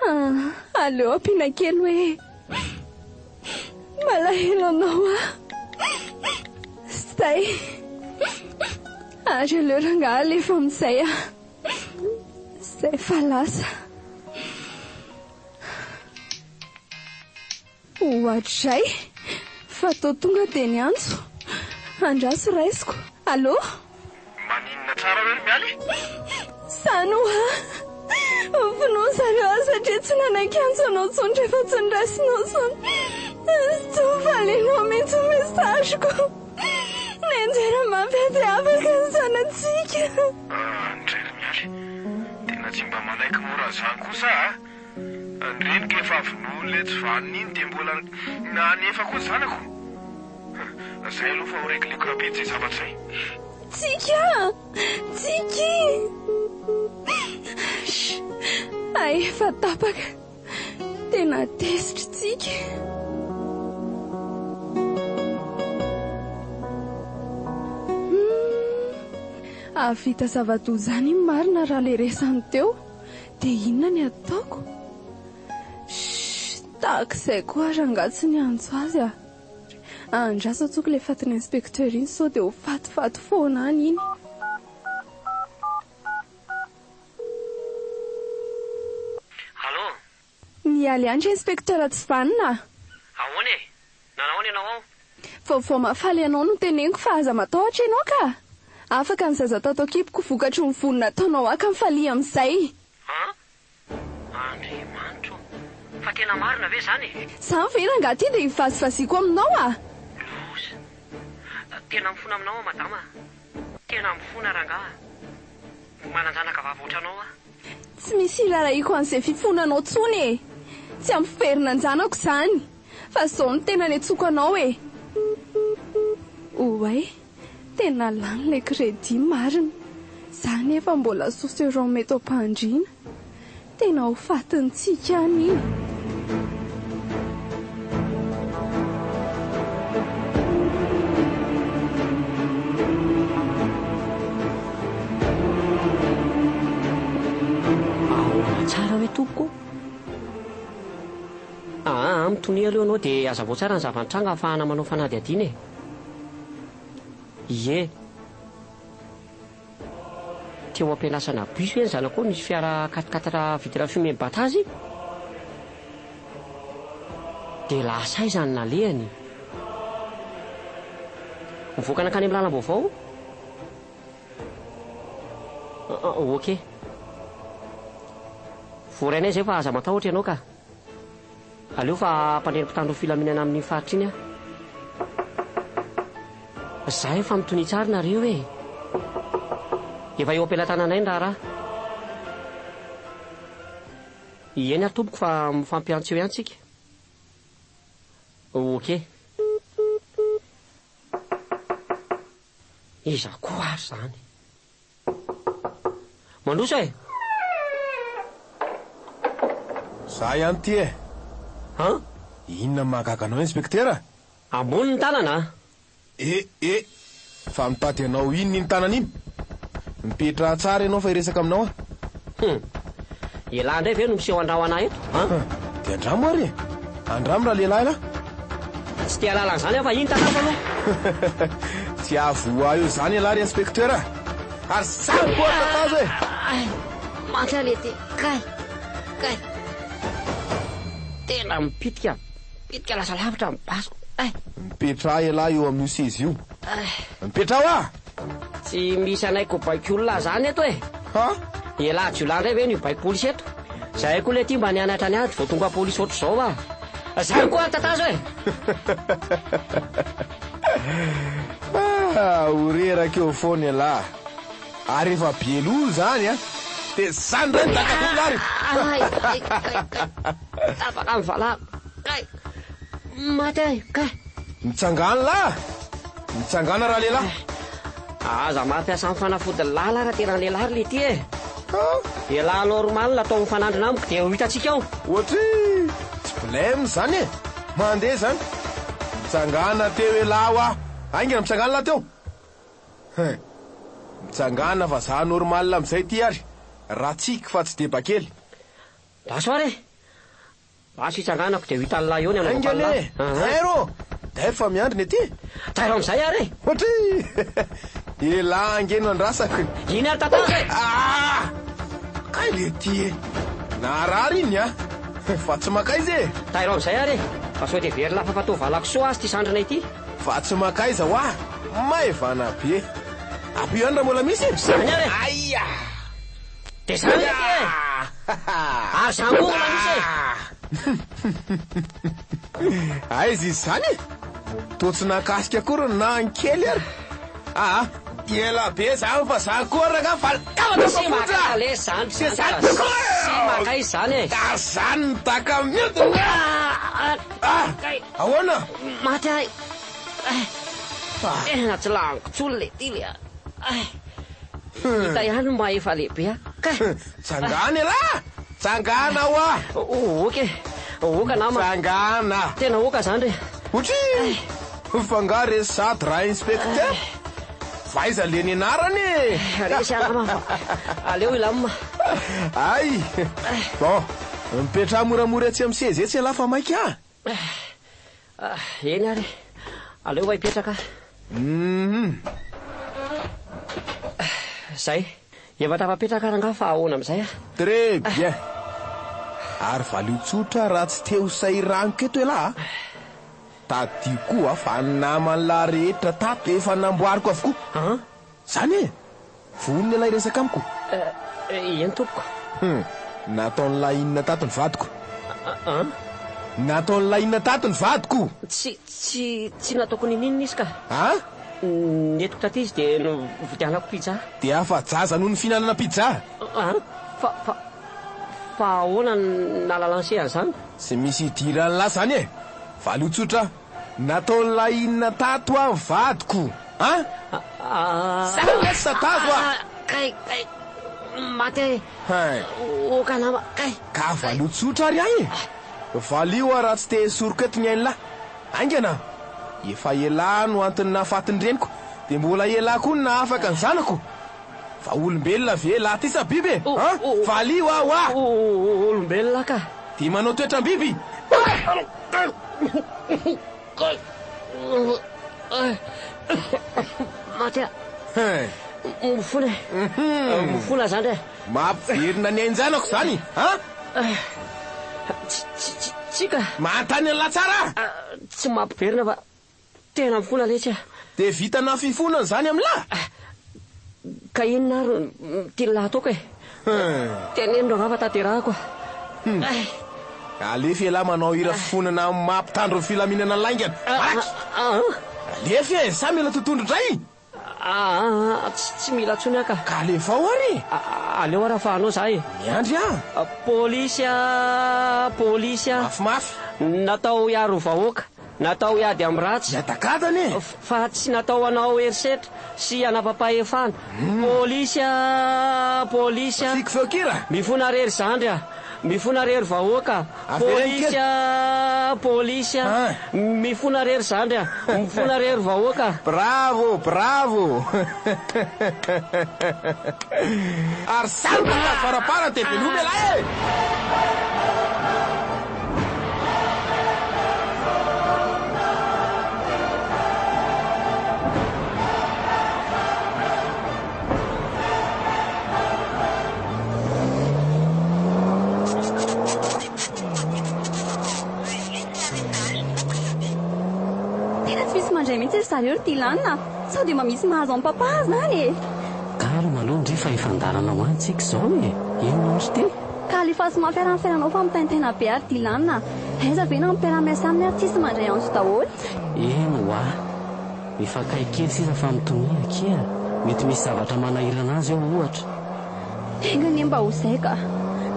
Ah, aleo ampiana kely hoe malahelo anao aho. Zay. Ary aleo rangahy alefa amin'izay ah. Zay fa lasa. Ohatrizay, fa toa tonga dia niantso. Andraso raisiko. Allô? Maninona tsara hoe ry Mialy? Zany hoa! Vonoa zareo aho satria tsy nanaiky hiantso anao intsony rehefa tsy noraisinao intsony. Tsy novalianao mihitsy ny message-ko. Nianjera mafy aho dia afaka ny zanatsika. Ndray ry Mialy, tena tsy mba manaiky mora zany kosa a! Ny reniko efa avy nohon'ilay tsy vanona iny dia mbola nanefa koa ny zanako. Zay aloha fa ho regleko rapide izay zavatra izay. Tsiky a! Tsiky! Sh! Hay efa tapaka. Tena tezitra Tsiky. Humm! Hahavita zava-doza any iny marina raha ilay resany teo. Dia inona ny ataoko? Shh! Tahaka izay koa rangahy tsy niantso azy ah! Andraso antsoko ilay fatin'ny inspecteur iny sao dia ho fatifaty foana any iny. Allô? Mialy ihany ry inspecteur tsy vanona ah! Ahoana e? Nanahoana ianao ao? Vaovao mahafaly anao no teneniko fa aza matahotra ianao ka! Afaka ny zaza tato an-kiboko vokatry ny vono nataonao ahy ka mifalia amin'izay! An? Andriamanitra ô! Fa tena marina ve izany e? Izany ve rangahy ity dia hivazivaziako aminao ah! Loza! Tena mifona aminao aho madama a! Tena mifona rangahy a! Manan-janaka vavy ohatranao aho. Tsy misy irarahiako an'izay fifonanao tsony e! Tsy hampiverina an-janako izany! Fa zao no tena niantsoako anao e! Oay! Tena lany ilay crédit marina! Za nefa mbola sous serum eto am-pandriana! Tena ho fatin'i Tsiky any iny! Ahoana tsara hoe tompoko? Aa, mitonia aloha ianao dia hazavao tsara ny zava-nitranga ahafahana manao fanadihadiana e. Ie. Teo am-piandrasana bus ve ny zanakao nisy fiara quatre quatre vitre fumée mibata azy? Dia lasa aiza ny nalehany? Nivoaka nankany amin'ny lalam-baovao? Ok. Voarainay izay fa aza matahotra ianao ka. Aleo fa hampandre ny mpitandro ny filaminana amin'iny faritra iny aho. Za efa mitonia tsara nareo e. Efa eo am-pelatananay ny raharaha. Eny ary tompoko fa mifampiantso eo ihany tsika. Ok. Iza koa ary izany? Mandroso e! Za ihany ty e! An? Inona no mahagaga anao inspektera? Ambony ny tanana a! Eh eh! Fa mitady anao inona iny tanana iny? Mipetraha tsara ianao fa hiresaka aminao aho. Hum! Elah indray ve no miseho andraho anah eto an? Dia andramo ary e! Andramo raha lehilahy lah! Tsy te hahalala an'izany aho fa iny tanako aloha! Tsy hahavoa ahy eo izany ialahy ry inspecteur a! Ary samy koa ry tatazo e! Ay! Maty aho lety! Kay! Kay! Tena mipitika! Mipitika lasa lavitra ny basiko! Ay! Mipetraha ialahy eo amin'io seza io! Mipetraha hoa! Tsy misy anay kobaiko olona zany eto e! Ha? Elah jiolahy ndray ve no hibaiko polisy eto? Zahay koa letia mba nianatra niady vao tonga polisy ohatr'izao ah! Zany koa ary tatazo e! Ah, ho reraka eo foana ialahy. Ary efa be lolo zany a! Dia zany ndray ny daka-dolo ary! Ay, ay, kay, kay. Tapaka ny valahako. Kay. Maty aho e, kay. Mitsangana lahy! Mitsangana ralehilahy! Aza mampiasa ny fanafody lala raha tena lehilahy ry leity e! Elah normal atao mifanandrina amiko dia ho hitantsika ao. Ohatry tsy blème zany e! Mandeha zany. Mitsangana teo elah hoa! Haingana mitsangana lahy teo! Hein! Mitsangana fa za normal amizay ty ary! Ratsiky fa tsy deba kely. Baso ary e! Baso hitsanganako dia ho hitan'lah eo ny hanaovako Haingana an'lah. e! Tairo! Tairo fa miandry ny aty e! Tairo amin'izay ary e! Ohatry! Elah ange no andrasako e! Iny ary tatazo e! Ah! Kay le ty e! Naharary iny a! Fa tsy mankaiza e! Tairo amin'izay ary e! Fa sao dia very lafa fa toa valakisoa azy ity sandrinay ity. Fa tsy mankaiza hoa! Maivana be! Ampio ihany raha mbola misy e! Izany ary e! Aia! Dia izany ity e! Ary izany koa mbola misy e! Aiza izy izany e? Toa tsy nahakasika akory na ny kely ary. Aa, ela be izany fa za koa ary rangahy valin-kavatra Tsy mafonja! maka lesy izany Tsy izany izany ka. tokoa e! Tsy maka izy izany e! Ka izany ny daka miodina! Ah! Ahoana? Maty ahy! Tena tsy laniko intsony le ty le a! Hita ihany ny maha efa lehibe ahy kay! Tsangana elah! Tsangana hoa! Oka e! Oka nama! Tsangana! Tena oka zany re! Otry! Fa nga resy sady raha inspecteur? Fa aiza le nianarana e? Resy aho nama fa aleo hilamina. Hay! Bon, mipetraha moramora etsy amin'ny seza etsy elah fa maika ah! Eny ary e. Aleo mba hipetraka aho. Hum. Zay. Efa tafapetraka rangahy fa ahoana amin'izay ah? Très bien. Ary valio tsotra raha tsy te ho sahiraniko eto elah a. Tadidio koa fa ny naman'lah rehetra tato efa namboariko avokoa. An? Zany e! Vonona ialahy hiresaka amiko? Eh, eny tompoko. Hum, nataon'lah inona tato ny vadiko? An? Nataon'lah inona tato ny vadiko? Tsy, tsy, tsy nataoko ninininona izy ka. An? Nentiko taty izy dia novidianako pizza. Dia afa-jaza noho ny fihinanana pizza? An? Fa, fa, fa ahoana no nahalalan'se an'izany? Tsy misy idiran'lah zany e! Valio tsotra. Nataon'lah inona tato aho vadiko an! Zany lesy satazo a! Kay kay maty ahy e! Hein! Oka nama kay! Ka valio tsotra ary ahy e! Valio aho raha tsy te hesoriko eto ny ain'lah! Haingana! Efa elah no antony nahafaty ny reniko, dia mbola elah koa no nahafaka ny zanako! Fa olombelona ve elah ty sa biby e? An! Valio aho ah! Olombelona ka! Dia manao toetram-biby? Maty aho. Hein! Mifona e. Mifona zandry e. Mampiverina ny ain-janako zany an! Tsy, tsy, tsy, tsy ka. Manontany an'lah tsara ah! Tsy mampiverina fa Tena mifona letsy ah. Dia vitana fifonana izany amin'lah? Ka inona ary no tian'lah ataoko e? Teneno rangahy fa tanterahako ah. Alefa elah manao hira fifonana amin'ny maha mpitandro ny filaminana laingana. Malaky! Alefa e! Sa mila totohondry indray? Aa tsy mila intsony aho ka. Ka alefao ary e! Aleo ary afahanao za e! Miandry aho. Polisy a! Polisy a! Mafimafy. Natao hiaro vahoaka, natao hiady amin'ny ratsy. Miadakadana e! Fa tsy natao hanao herisetra sy hanapa-pahefana. Polisy a! Polisy a! Asiako feon-kira. Mifona re ry zandry a! Mifona re ry vahoaka. Avereno kely. Polisy a! Polisy a! Mifona re ry zandry a! Mifona re ry vahoaka. Bravo! Bravo! Ary samy mitady varabara dia veloma ialahy e! Tena tsy misy mandray mihitsy ry zareo ry Dylan a! Sao dia mba misy mahazo an'i Papa izany e! Calme aloha ndry fa efa an-dalana ho any tsika izao e! Inona ary ity? Ka alefaso mafy ary ny fiainanao fa mitaintaina be ary Dylan a! Aiza ve na ny mpiara-miasa aminy ary tsisy mandray antso daholo? Eny hoa! Mifankay kely sisa fa mitonia akia! Mety misy zavatra manahirana azy ao ohatra. Enga anie mba ho izay ka!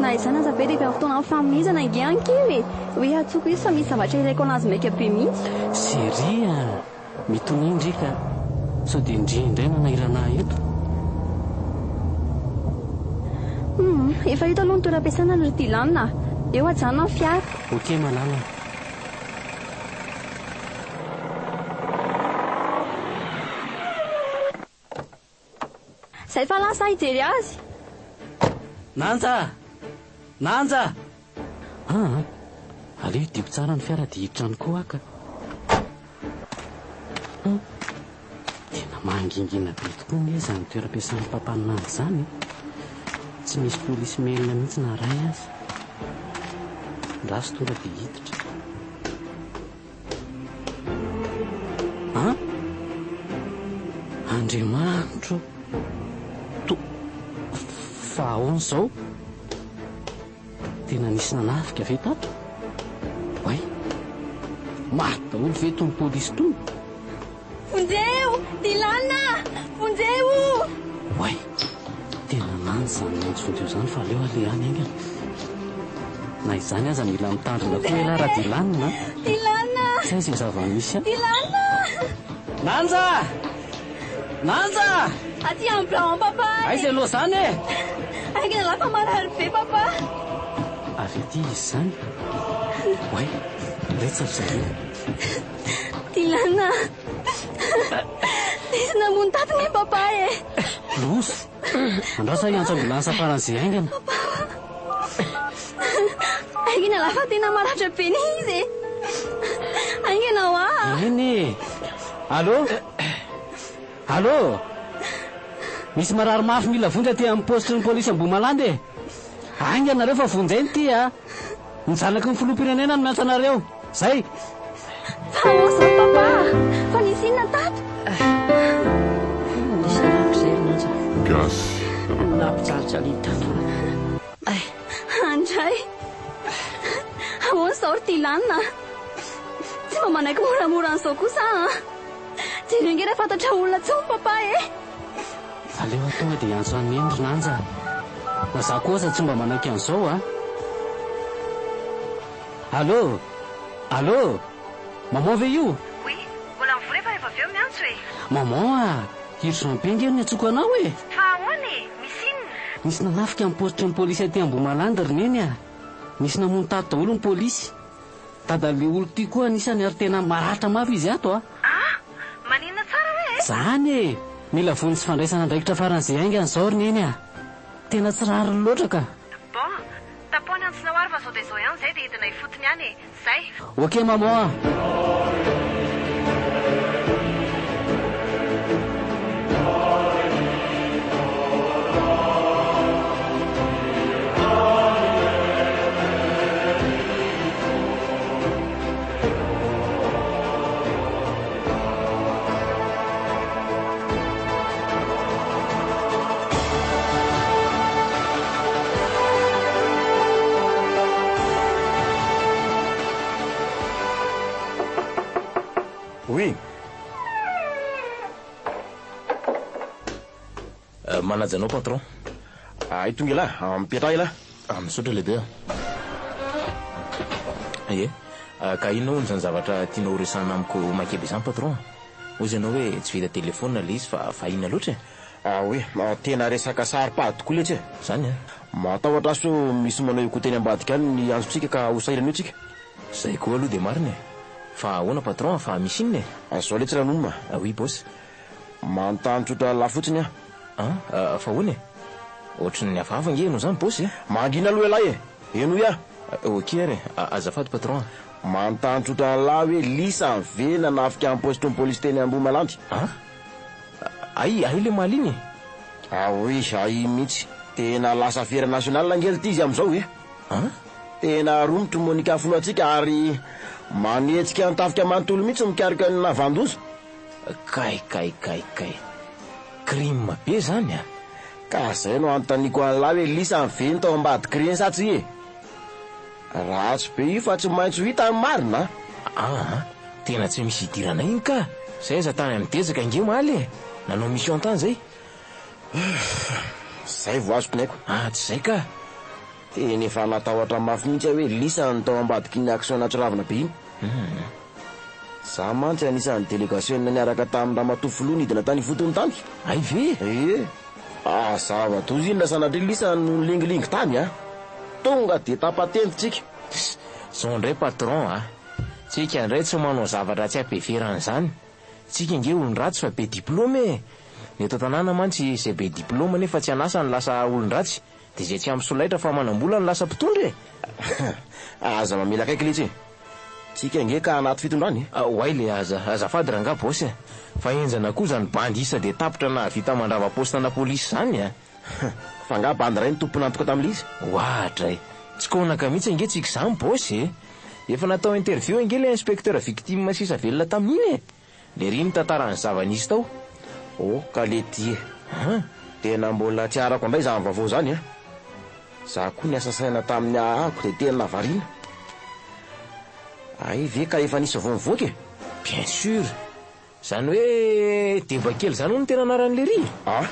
Na izany aza ve dia efa fotoanan'ny fanomezana ange ankeo e! Hoe antsoiko izy fa misy zavatra ilaiko anazy maika be mihitsy. Chérie a! Mitonia ndry ka! Sao dia ndry indray no hanahirana ahy eto? Humm, efa eto aloha ny toeram-piasana ry Dylan a! Eo ajanona ny fiara. Ok malala a! Zay fa lasa aho hijery azy. Nanja! Nanja! Aa! Aleo hidiako tsara ny fiara dia hiditra any koa aho ka. Hum! Tena mangingina be tokoa anie izany toeram-piasan'ny papan'i Nanja izany e! Tsy misy polisy melona mihitsy na iray aza. Andraso tonga dia hiditra. An? Andriamanitro o! To, fa ahoana izao? Tena nisy nanafika ve tato? Oay! Maty daholo ve itony polisy itony? Vonjeo! Dylan a! Vonjeo! Oay! Tena lany izany miantso vonjeo izany fa aleo aleha any haingana. Na izany aza mila mitandrina koa elah ra Dylan a! Dylan a! Tsy hay izay zava-misy any. Dylan a! Nanja! Nanja! Aty amin'ny birao an'i papa e! Aiza ianao izany e? Haingana lah fa marary be papa! Avy aty izy izany? Oay! Retsy ry zareo. Dylan a! Nisy namono tato ny papa e! Loza! Andraso aho hiantso ambulance faran'izay haingana. Haingana lah fa tena maratra be ny izy e! Haingana hoa! Eny e! Allô? Allô? Misy marary mafy mila vonjy aty amin'ny paositry ny polisy Ambohimalandy e! Haingana nareo fa vonjeny ity a! Ny zanaky ny filoham-pirenena no miantso anareo. Zay! Fa ahoana izany papa a? Fa nisy inona tato? Nisy nanafika izay ry Nanja. Gasy Rakoto. Nampijalijaliany tato. Ay! Andray! Ahoana izao ry Dylan a? Tsy mba manaiky moramora an'izao kosa aho an! Jereo ange raha fantatra olona intsony papa e! Aleo aho tonga dia hiantso an'i Neny ry Nanja a! Na za koa aza tsy mba manaiky an'izao a! Allô! Allô! Maman ve io? Oui, mbola mivory fa rehefa avy eo miantso e! Maman a! Urgent be nge no niantsoako anao e! Fa ahoana e? Misy inona? Nisy nanafika ny paositry ny polisy aty Ambohimalandy ry Neny a! Nisy namono tato daholo ny polisy. Dadan'ilay olon-tia koa anisany ary tena maratra mafy izy ato a! Ah! Maninona tsara hoe e? Zany e! Mila vonjy sy fandraisana andraikitra faran'izay haingana izao ry Neny a! Tena tsy rariny loatra ka! Bon! Tapoha ny antsonao ary fa zao dia zao ihany izay dia hidina ifotony any e! Zay! Ok maman a! Oui. Manaja anao patron. Ay tonga elah, mipetraha elah. Ah, misaotra lehibe a. Ie, ka inona hono izany zavatra tianao ho resahana amiko maika be izany patron a? Hozy ianao hoe tsy vita telefaonina ilay izy fa fahina loatra e. Ah oui, tena resaka saro-pady tokoa letsy e. Izany an. Matahotra aho sao misy manao écoute any ambadika any ny antsontsika ka ho sahirana eo tsika. Izay koa aloha dia marina e. Fa ahoana patron a, fa misy inona e? Izao letsy Ranoma. Ah oui boss. Manontany tsotra an'lah fotsiny aho. An, fa ahoana e? Ohatran'ny hafahafa ange ianao izany boss e. Mangina aloha ialahy e! Henoy aho. Ok ary e, azafady patron a. Manontany tsotra an'lah hoe lisany ve nanafika ny paositry ny polisy teny Ambohimalandy? An? Hay, hay le omaly iny e! Ah oui, hay iny mihitsy. Tena lasa affaire nationale ange lty izy amin'izao e! An? Tena romotry Monica filohantsika ary manetsika ny tafika manontolo mihitsy mikaroka ny nahavandoza. Kay kay kay kay. Crime be zany a! Ka zay no anontaniako an'lah hoe lisany ve ny tao ambadik'ireny sa tsia e? Ratsy be io fa tsy maintsy ho hita ny marina a! Aa, tena tsy misy idiranay iny ka! Zay aza tany amin'ny dezaka ange omaly e! Nanao mission tany zay! Zay vao azoko ny aiko. Ah, tsy zay ka! Tena efa natahotra mafy mihitsy aho hoe lisany tao ambadiky iny action nahatsiravina be iny. Za mantsy anisan'ny delegasiona niaraka tamin'ny ramatoa filoha nidina tany ifotony tany. Hay ve? Ie. Ah, zava-doza iny raha sanatria lisany no nilingilingy tany a. Tonga dia tapa-tendry tsika. Zao indray patron a. Tsika indray tsy manao zavatra tsy ampiheverana izany. Tsika ange olon-dratsy fa be diplôme e. Ny eto an-tanàna mantsy izay be diplôme nefa tsy an'asa no lasa olon-dratsy, dia izay tsy ampy solaitra fa manam-bola no lasa mpitondra e. Aza mamela akaiky letsy e. Tsika ange ka anaty fitondrana e. Oay le aza, azafady rangaha boss e. Fa henjana koa zany bandy isa dia tapitra nahavita mandrava poste-na polisy zany a. Fa angaha bandy iray no tompon'antoka tamin'ilay izy? Oadray. Tsy kaonaka mihitsy ange tsika izany boss e. Efa natao interview ange ilay inspecteur victime sisa velona tamin'iny e. Le ry nitantara ny zava-nisy tao. Oh ka le ty e. An! Tena mbola tsy arako indray izany vaovao izany an. Za koa niasa saina tamin'ny ahahako dia tena variana. Hay ve ka efa nisy vaovao nivoaka e? Bien sûr. Izany hoe Deba kely izany hono no tena anaran'i Lery e? Ah!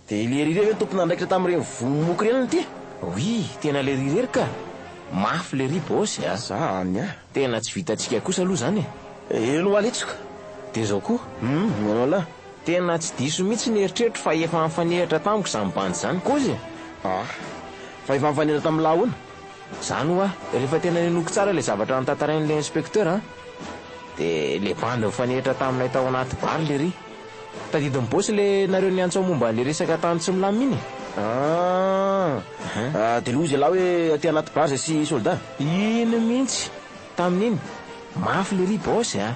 Dia i Lery irery ve no tompon'andraikitra tamin'ireny vono moko ireny ity? Oui, tena Lery irery ka! Mafy Lery boss a! Zany a! Tena tsy vitantsika kosa aloha izany e! Eny ho aletsiko! Dia izao koa. Hum, manao lahy. Tena tsy diso mihitsy ny eritreritro fa efa nifanehatra tamiko izany bandy izany kôzy e! Ah! Fa efa nifanehatra tamin'ny lahy ahoana? Izany ho'a, rehefa tena ninoako tsara ilay zavatra notantarain'ilay inspecteur an! Dia ilay bandy nifanehitra taminay tao anaty bar lery. Tadidin'i boss ilay nareo niantso ahy momba an'ilay resaka tany tsy milamina iny e! Ah! Dia loza ialahy hoe aty anaty bar zay sy soldat? Iny mihitsy! Tamin'iny! Mafy lery boss a!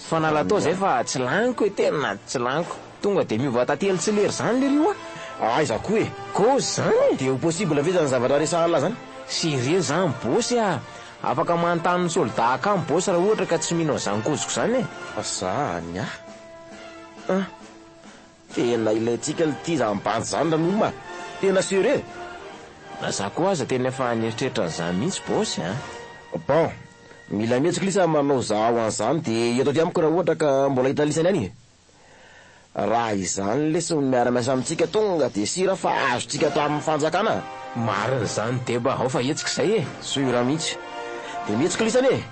Fa nala tao zay fa tsy laniko e, tena tsy laniko. Tonga dia miova tantely tsy lery zany lery oa! Aiza koa e! Kôzy zany e! Dia ho possible ve zany zavatra resahan'lah zany? Sérieux zany boss a! Afaka manontany ny soldat akamo boss raha ohatra ka tsy mino an'izany kôziko zany e! Zany ah! Ah! Tena ilaintsika lty zany bandy zany ranoma a! Tena sérieux! Na za koa aza tena efa nieritreritra an'izany mihitsy boss a! Bon! Mila mihetsika lisa manao zaho an'izany dia eto aty amiko raha ohatra ka mbola hita lisany any e! Raha izany lesy no miara-miasa amintsika tonga dia sira fa azontsika hatramin'ny fanjakana a! Marina izany Deba, ao fa hetsika izay e! Sura mihitsy. Dia mihetsika lisany e!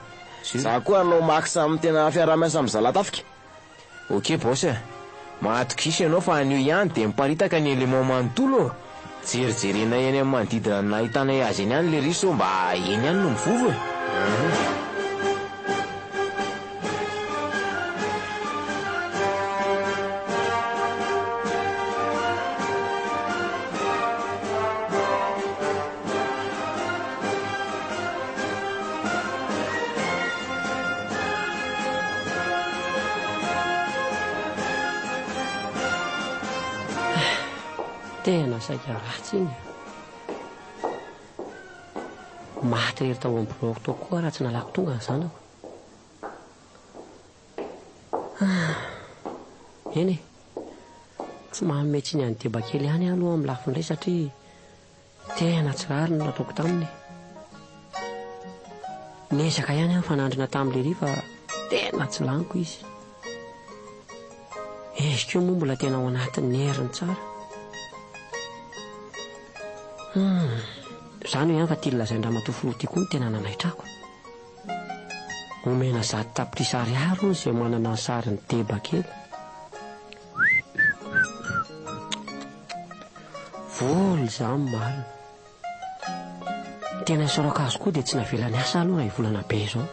Za koa hanao max amin'ny tena fiaraha-miasa amin'ny zalahy tafika. Ok boss a! Mahatokisa ianao fa anio ihany dia miparitaka ny élément manontolo ô! Jerijerenay eny amin'ny manodidina ny nahitanay azy eny ihany lery sao mba eny ihany no mivovo e! Tena saika ratsy iny. Maty irery tao amin'ny biraoko tao koa raha tsy nalako tonga ny zanako. Ah, eny e. Tsy manome tsiny an'i Deba kely ihany aho aloha amin'ny lafiny iray satria tena tsy rariny ny nataoko taminy. Niezaka ihany aho nifanandrina tamin'i Lery fa tena tsy laniko izy. Izy koa moa mbola tena ao anatin'ny heriny tsara. Hum, izany hoe ihany fa ity lazain-dRamatoa Filoha ity koa no tena nanaitra ako. Omena 100 tapitrisa ariary hono izay manana ny sarin'i Deba kely. Vola izany marina. Tena isaorako azy koa dia tsy navela niasa aloha iray volana be izao.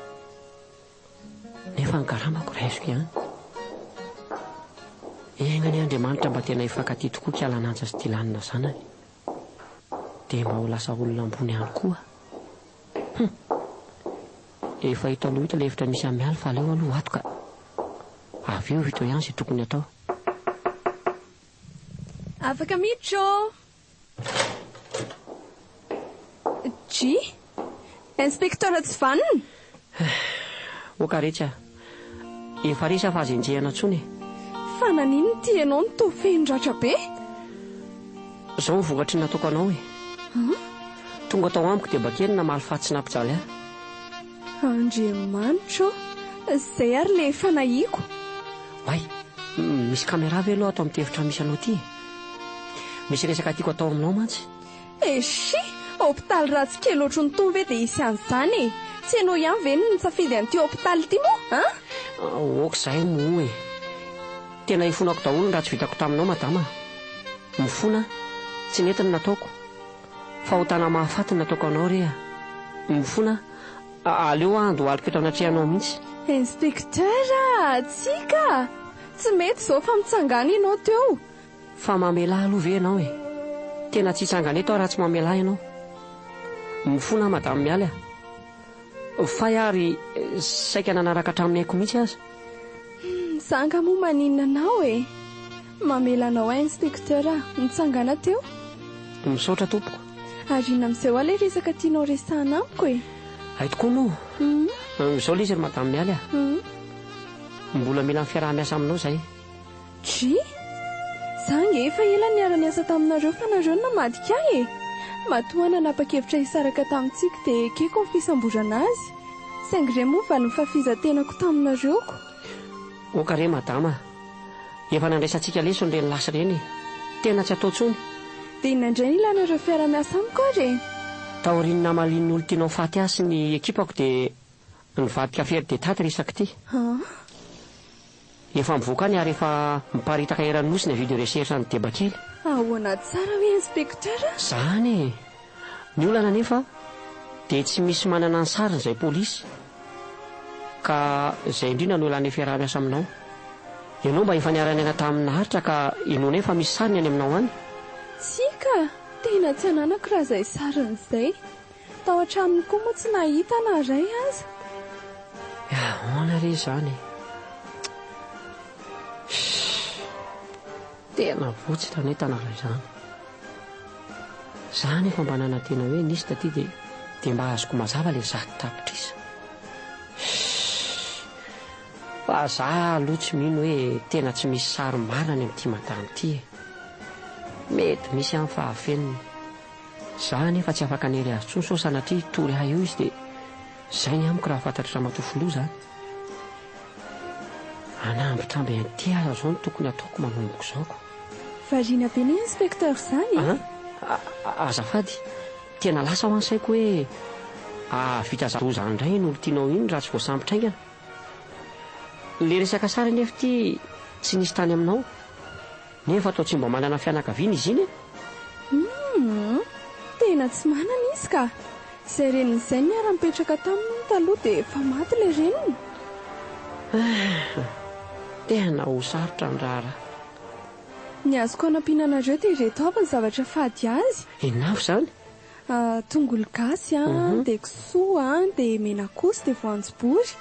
Nefa ny karamako raisiko ihany. Enga anie Andriamanitra mba tena hifankatia tokoa Kialananja sy Dylan zanany. Dia mba ho lasa olona ambony ihany koa. Hum. Efa hita aloha ito ilay efitra misy an'i Mialy fa aleo aloha ato ka. Avy eo vita eo ihany izay tokony atao. Afaka miditra ô! Dji! Inspecteur tsy vanona! Oka retsy a! Efa resy aho fa aza enjehina intsony e! Fa naninona ity ianao no toa feno ratra be? Izao ny vokatry ny nataoko anao e! An? Tonga tao amiko dia bakeny namaly faty sy nampijaly ahy. Andriamanitra ô! Izay ary ilay efa nahiako. Oay! Misy caméra ve aloha ato amin'ity efitra misy anao ity e? Misy resaka tiako atao aminao mantsy. Eshi! Hopitaly ratsy kely ohatry ny tony ve dia hisy an'izany e? Tsy ianao ihany ve no nisafidy an'ity hopitaly ity moa an? Ok izay moa e. Tena ifonako daholo ny ratsy vitako taminao madama a. Mifona aho. Tsy nety ny nataoko. Fahotana mahafaty ny nataoko anao re a. Mifona aho. Aleo aho handohalika eto anatrehanao mihitsy. Inspecteur a! Tsia ka! Tsy mety izao fa mitsangàna ianao teo. Fa mamelà aloha ve ianao e? Tena tsy hitsangana eto aho raha tsy mamelà ianao. Mifona aho Madame Mialy a. Fay ary saika nanaraka hatramin'ny aiko mihitsy aza. Za angaha moa maninona anao e? Mamela anao aho Inspecteur a. Mitsangàna teo. Misaotra tompoko. Ary inona amin'izay hoa ilay resaka tianao resahana amiko e? Hay tokoa moa. Izao ilay izy ry Madame Mialy a. Mbola mila ny fiaraha-miasa aminao izahay. Dry! Za ange efa ela niara-niasa taminareo fa nareo no namadika ahy e! Matoa nanapa-kevitra hisaraka tamin'i Tsiky dia ekeko ny fisamborana azy. Saingy re moa valin'ny fahafizan-tenako taminareo ko. Oka re madama a! Efa nandraisantsika lesona ireny lasa ireny e! Tena tsy atao intsony. Dia inona indray no ilanareo fiara-miasa amiko ary e? Taorian'ny namalian'ny olon-tianao faty ahy sy ny ekipako dia nivadika affaire d'état ity resaka ity. An? Efa mivoaka any ary efa miparitaka eran'ny nosy ny avis de recherche an'i Deba kely. Ahoana tsara hoe inspecteur? Zany e! Ny olana anefa dia tsy misy manana ny sariny izay polisy ka izay indrindra no ilanay fiaraha-miasa aminao. Ianao mba efa niara-niaina tamin'i Naharitra ka inoanay fa misy sariny any aminao any. Tsia ka! Tena tsy ananako raha izay sariny izay. Tao an-tranony koa moa tsy nahita na iray aza. Ahoana re izany e? Shh! Tena votsitra anie tanala izany. Za nefa mba nanantena hoe nisy taty dia dia mba azoko mazava ilay 100 tapitrisa. Shh! Fa za aloha tsy mino hoe tena tsy misy sary marina any amin'ity madama ity e. Mety misy ihany fa afenina. Za anefa tsy afaka hanery azy intsony sao sanatria hitory ahy eo izy dia zay ny amiko raha fantatr'i ramatoa filoha zany. Hanambitamby an'ity aza zao no tokony hataoko manomboka izao ko. Variana be ny inspecteur zany e! An? Azafady, tena lasa hoa ny saiko hoe hahavita zava-doza indray iny olon-tianao iny raha tsy voasambotra haingana. Le resaka sary anefa ity tsy nisy tany aminao. Nefa toa tsy mba manana fianakaviana izy iny e! Humm! Tena tsy manana izy ka! Izay reniny izay niara-nipetraka taminy hono taloha dia efa maty ilay reniny. Ah! Tena ho sarotra ny raharaha. Ny azoko hanampiana anareo dia ireto avy ny zavatra fady azy. Inona avy izany? Tongolo gasy an, dia kisoa an, dia menakosy, dia voanjobory.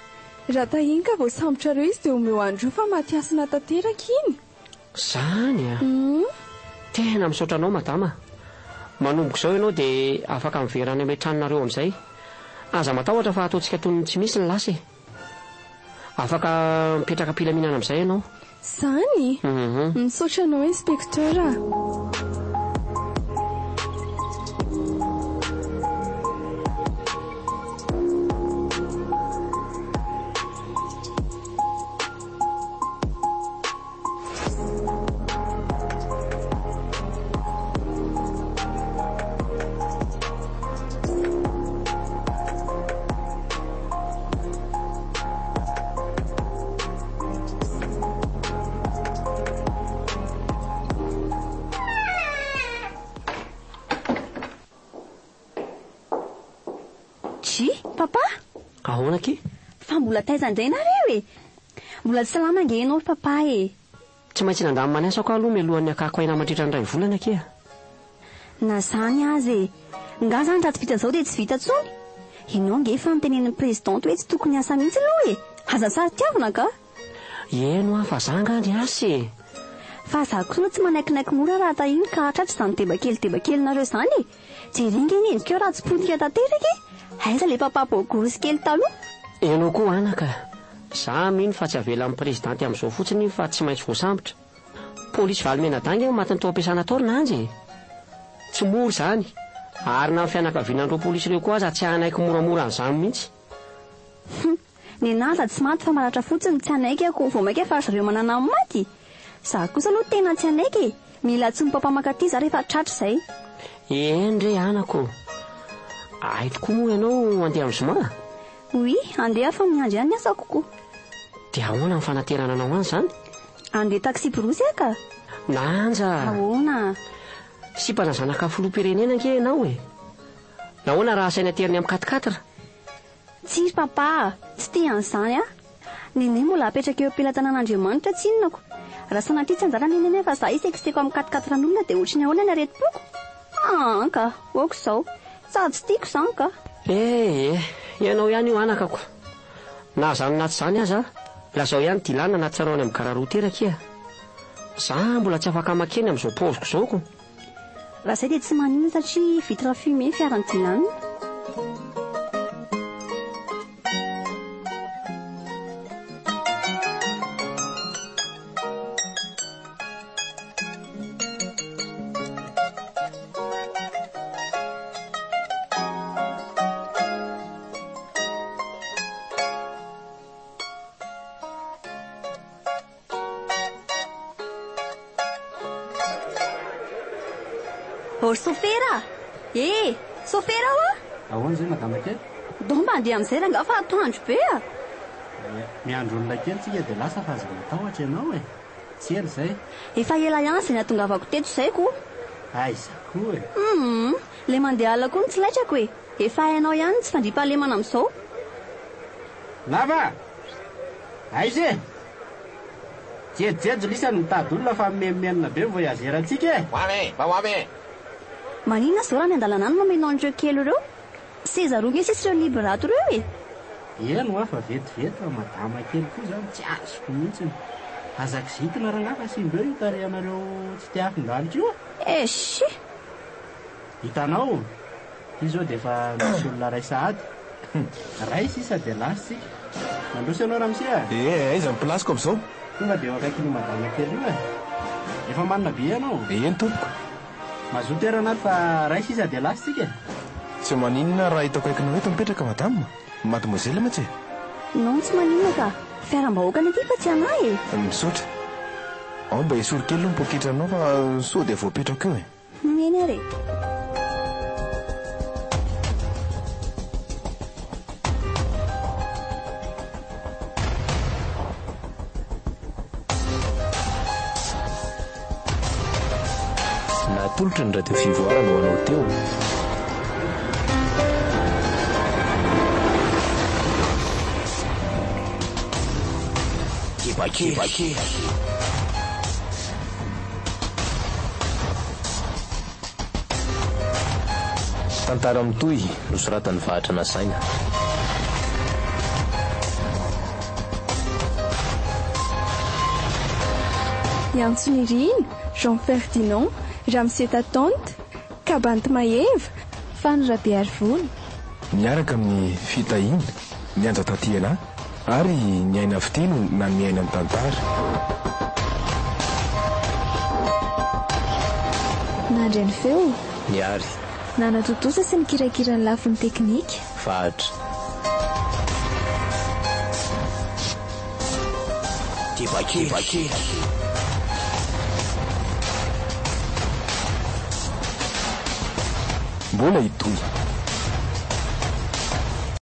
Raha tahiny ka voasambotrareo izy dia omeo an'ireo fa maty hasina tanteraka iny. Zany a! Tena misaotra anao madama. Manomboka izao ianao dia afaka miverina any amin'ilay tranonareo amin'izay. Aza matahotra fa ataontsika toy ny tsy misy ny lasa e. Afaka mipetraka am-pilaminana amin'izay ianao. Zany? Misaotra anao inspecteur a! Dry, papa? Ahoana akia? Fa mbola taiza indray nareo e? Mbola tsy salama ange ianao ry papa e! Tsy maintsy nandamina ny asako aho aloha mialohan'ny hakako aina mandritra ny iray volana akia. Na izany aza e! Nga zany raha tsy vita zao dia tsy vita tsony? Ianao ange efa notenenin'ny présidente hoe tsy tokony hiasa mihitsy aloha e! Aza saro-tiavina ka! Eny hoa fa za nga ny asa e! Fa za kosa aloha tsy manaikinaiky mora raha tahiny ka tratra izany deba kely deba kelinareo izany e! Jereo ange ny endrikao raha tsy potika tanteraka e! Aiza ilay papa beau gosse kely taloha? Ianao koa anaka, za mino fa tsy avelan'ny prezidanty amin'izao fotsiny iny fa tsy maintsy voasambotra. Polisy valo mianadahy ange matin'ny tao am-piasana tao ry Nanja e! Tsy mora izany, ary na ny fianakaviana an'ireo polisy ireo koa aza tsy hanaiky moramora an'izany mihitsy. Hum! Nenah aza tsy maty fa maratra fotsiny tsy hanaiky aho ko vao maika fa ry zareo manana ny maty! Za kosa aloha tena tsy hanaiky e! Mila antsoin'i papa mankaty za rehefa tratra izay. Eny re anako ô! Hay tokoa moa ianao handeha amin'ny zoma? Oui, handeha aho fa miandry ihany ny asako ko. Dia ahoana ny fanaterana anao any izany? Handeha taxi-brousse aho ka. Nanja! Ahoana? Sipana zanaka filoham-pirenena ange ianao e! Nahoana raha asaina ateriny amin'ny quatre-quatre? Tsia ry papa a! Tsy tia an'izany aho. Nenay mbola apetraka eo am-pelatanan'Andriamanitra tsinona ko. Raha sanatria tsy anjara nenay nefa za hisekiseko amin'ny quatre-quatre-n'olona dia ohatry ny ahoana ny aretim-poko? Aa ka! Ok izao. Sady tsy tiako izany ka! Eh eh! Ianao ihany io anakako. Na izany na tsy izany aza, lazao ihany Dylan na tsy hanao any amin'ny gara route akia. Za mbola tsy afaka makeny amin'izao paoziko izao ko. Raha izay dia tsy maninona satria vitre fumée ny fiaran'i Dylan. Ô ry sôfera a! E! Sôfera hoa! Ahoana izay madama kely? Ndao mba handeha amin'izay rangahy fa atoandro be a! Ia, miandry olona kely tsika dia lasa fa aza matahotra ianao e! Tsy ela izay. Efa ela ihany izay nahatongavako teto izay ko! Aiza koa e! Hum! Ilay mandeha alina koa no tsy laitrako e! Efa hainao ihany ny tsy fandriampahalemana amin'izao. Lava! Aiza e! Jejojejo lisany mitady olona fa mimenomenona be ny voyageur antsika e! Ho avy e! Mba ho avy e! Maninona zao raha ny andalana any no omenao an'ireo kely ireo? Seza roa nge sisa ireo libre ato ireo e! Eny hoa fa vetivety fa madama kely koa zany tsy azoko mihitsiny. Aza kizitina rangahy fa simba eo io tarehanareo tsy te hafin-danitra io a! Eshh! Hitanao? Ity izao dia efa misy olona iray sahady. Iray sisa dia lasa isika. Mandroso ianao ramose a! Eh, aiza ny place-ko amin'izao? Tonga dia eo akaikin'io madama kely io e! Efa manana billet ianao? Eny tompoko. Mazoto toerana ary fa iray sisa dia lasa isika e! Tsy maninona raha eto akaikinao eto mipetraka madame? Mademoiselle mantsy e! Non tsy maninona ka! Fiaram-bahoaka anie ity fa tsy anah e! Misaotra. Ao mba esory kely aloha ny poketranao fa sao dia voapetrako eo e! Eny ary e! Natolotry ny Radio Fivoarana ho anao teo. Deba kely. Tantara mitohy nosoratan'i Vahatra Nasaina. Iantso Nirina, Jean Ferdinand, Ramose Tatante, Kabanty Maeva, Fano Rabearivony. Miaraka amin'ny Fitahiana, Ny Anja Tatiana ary Ny Aina Fitia no nanome aina ny tantara. Nandre ny feo. Niary. Nanatontosa sy nikirakira ny lafiny teknika. Vahatra. Deba kely. Mbola hitohy.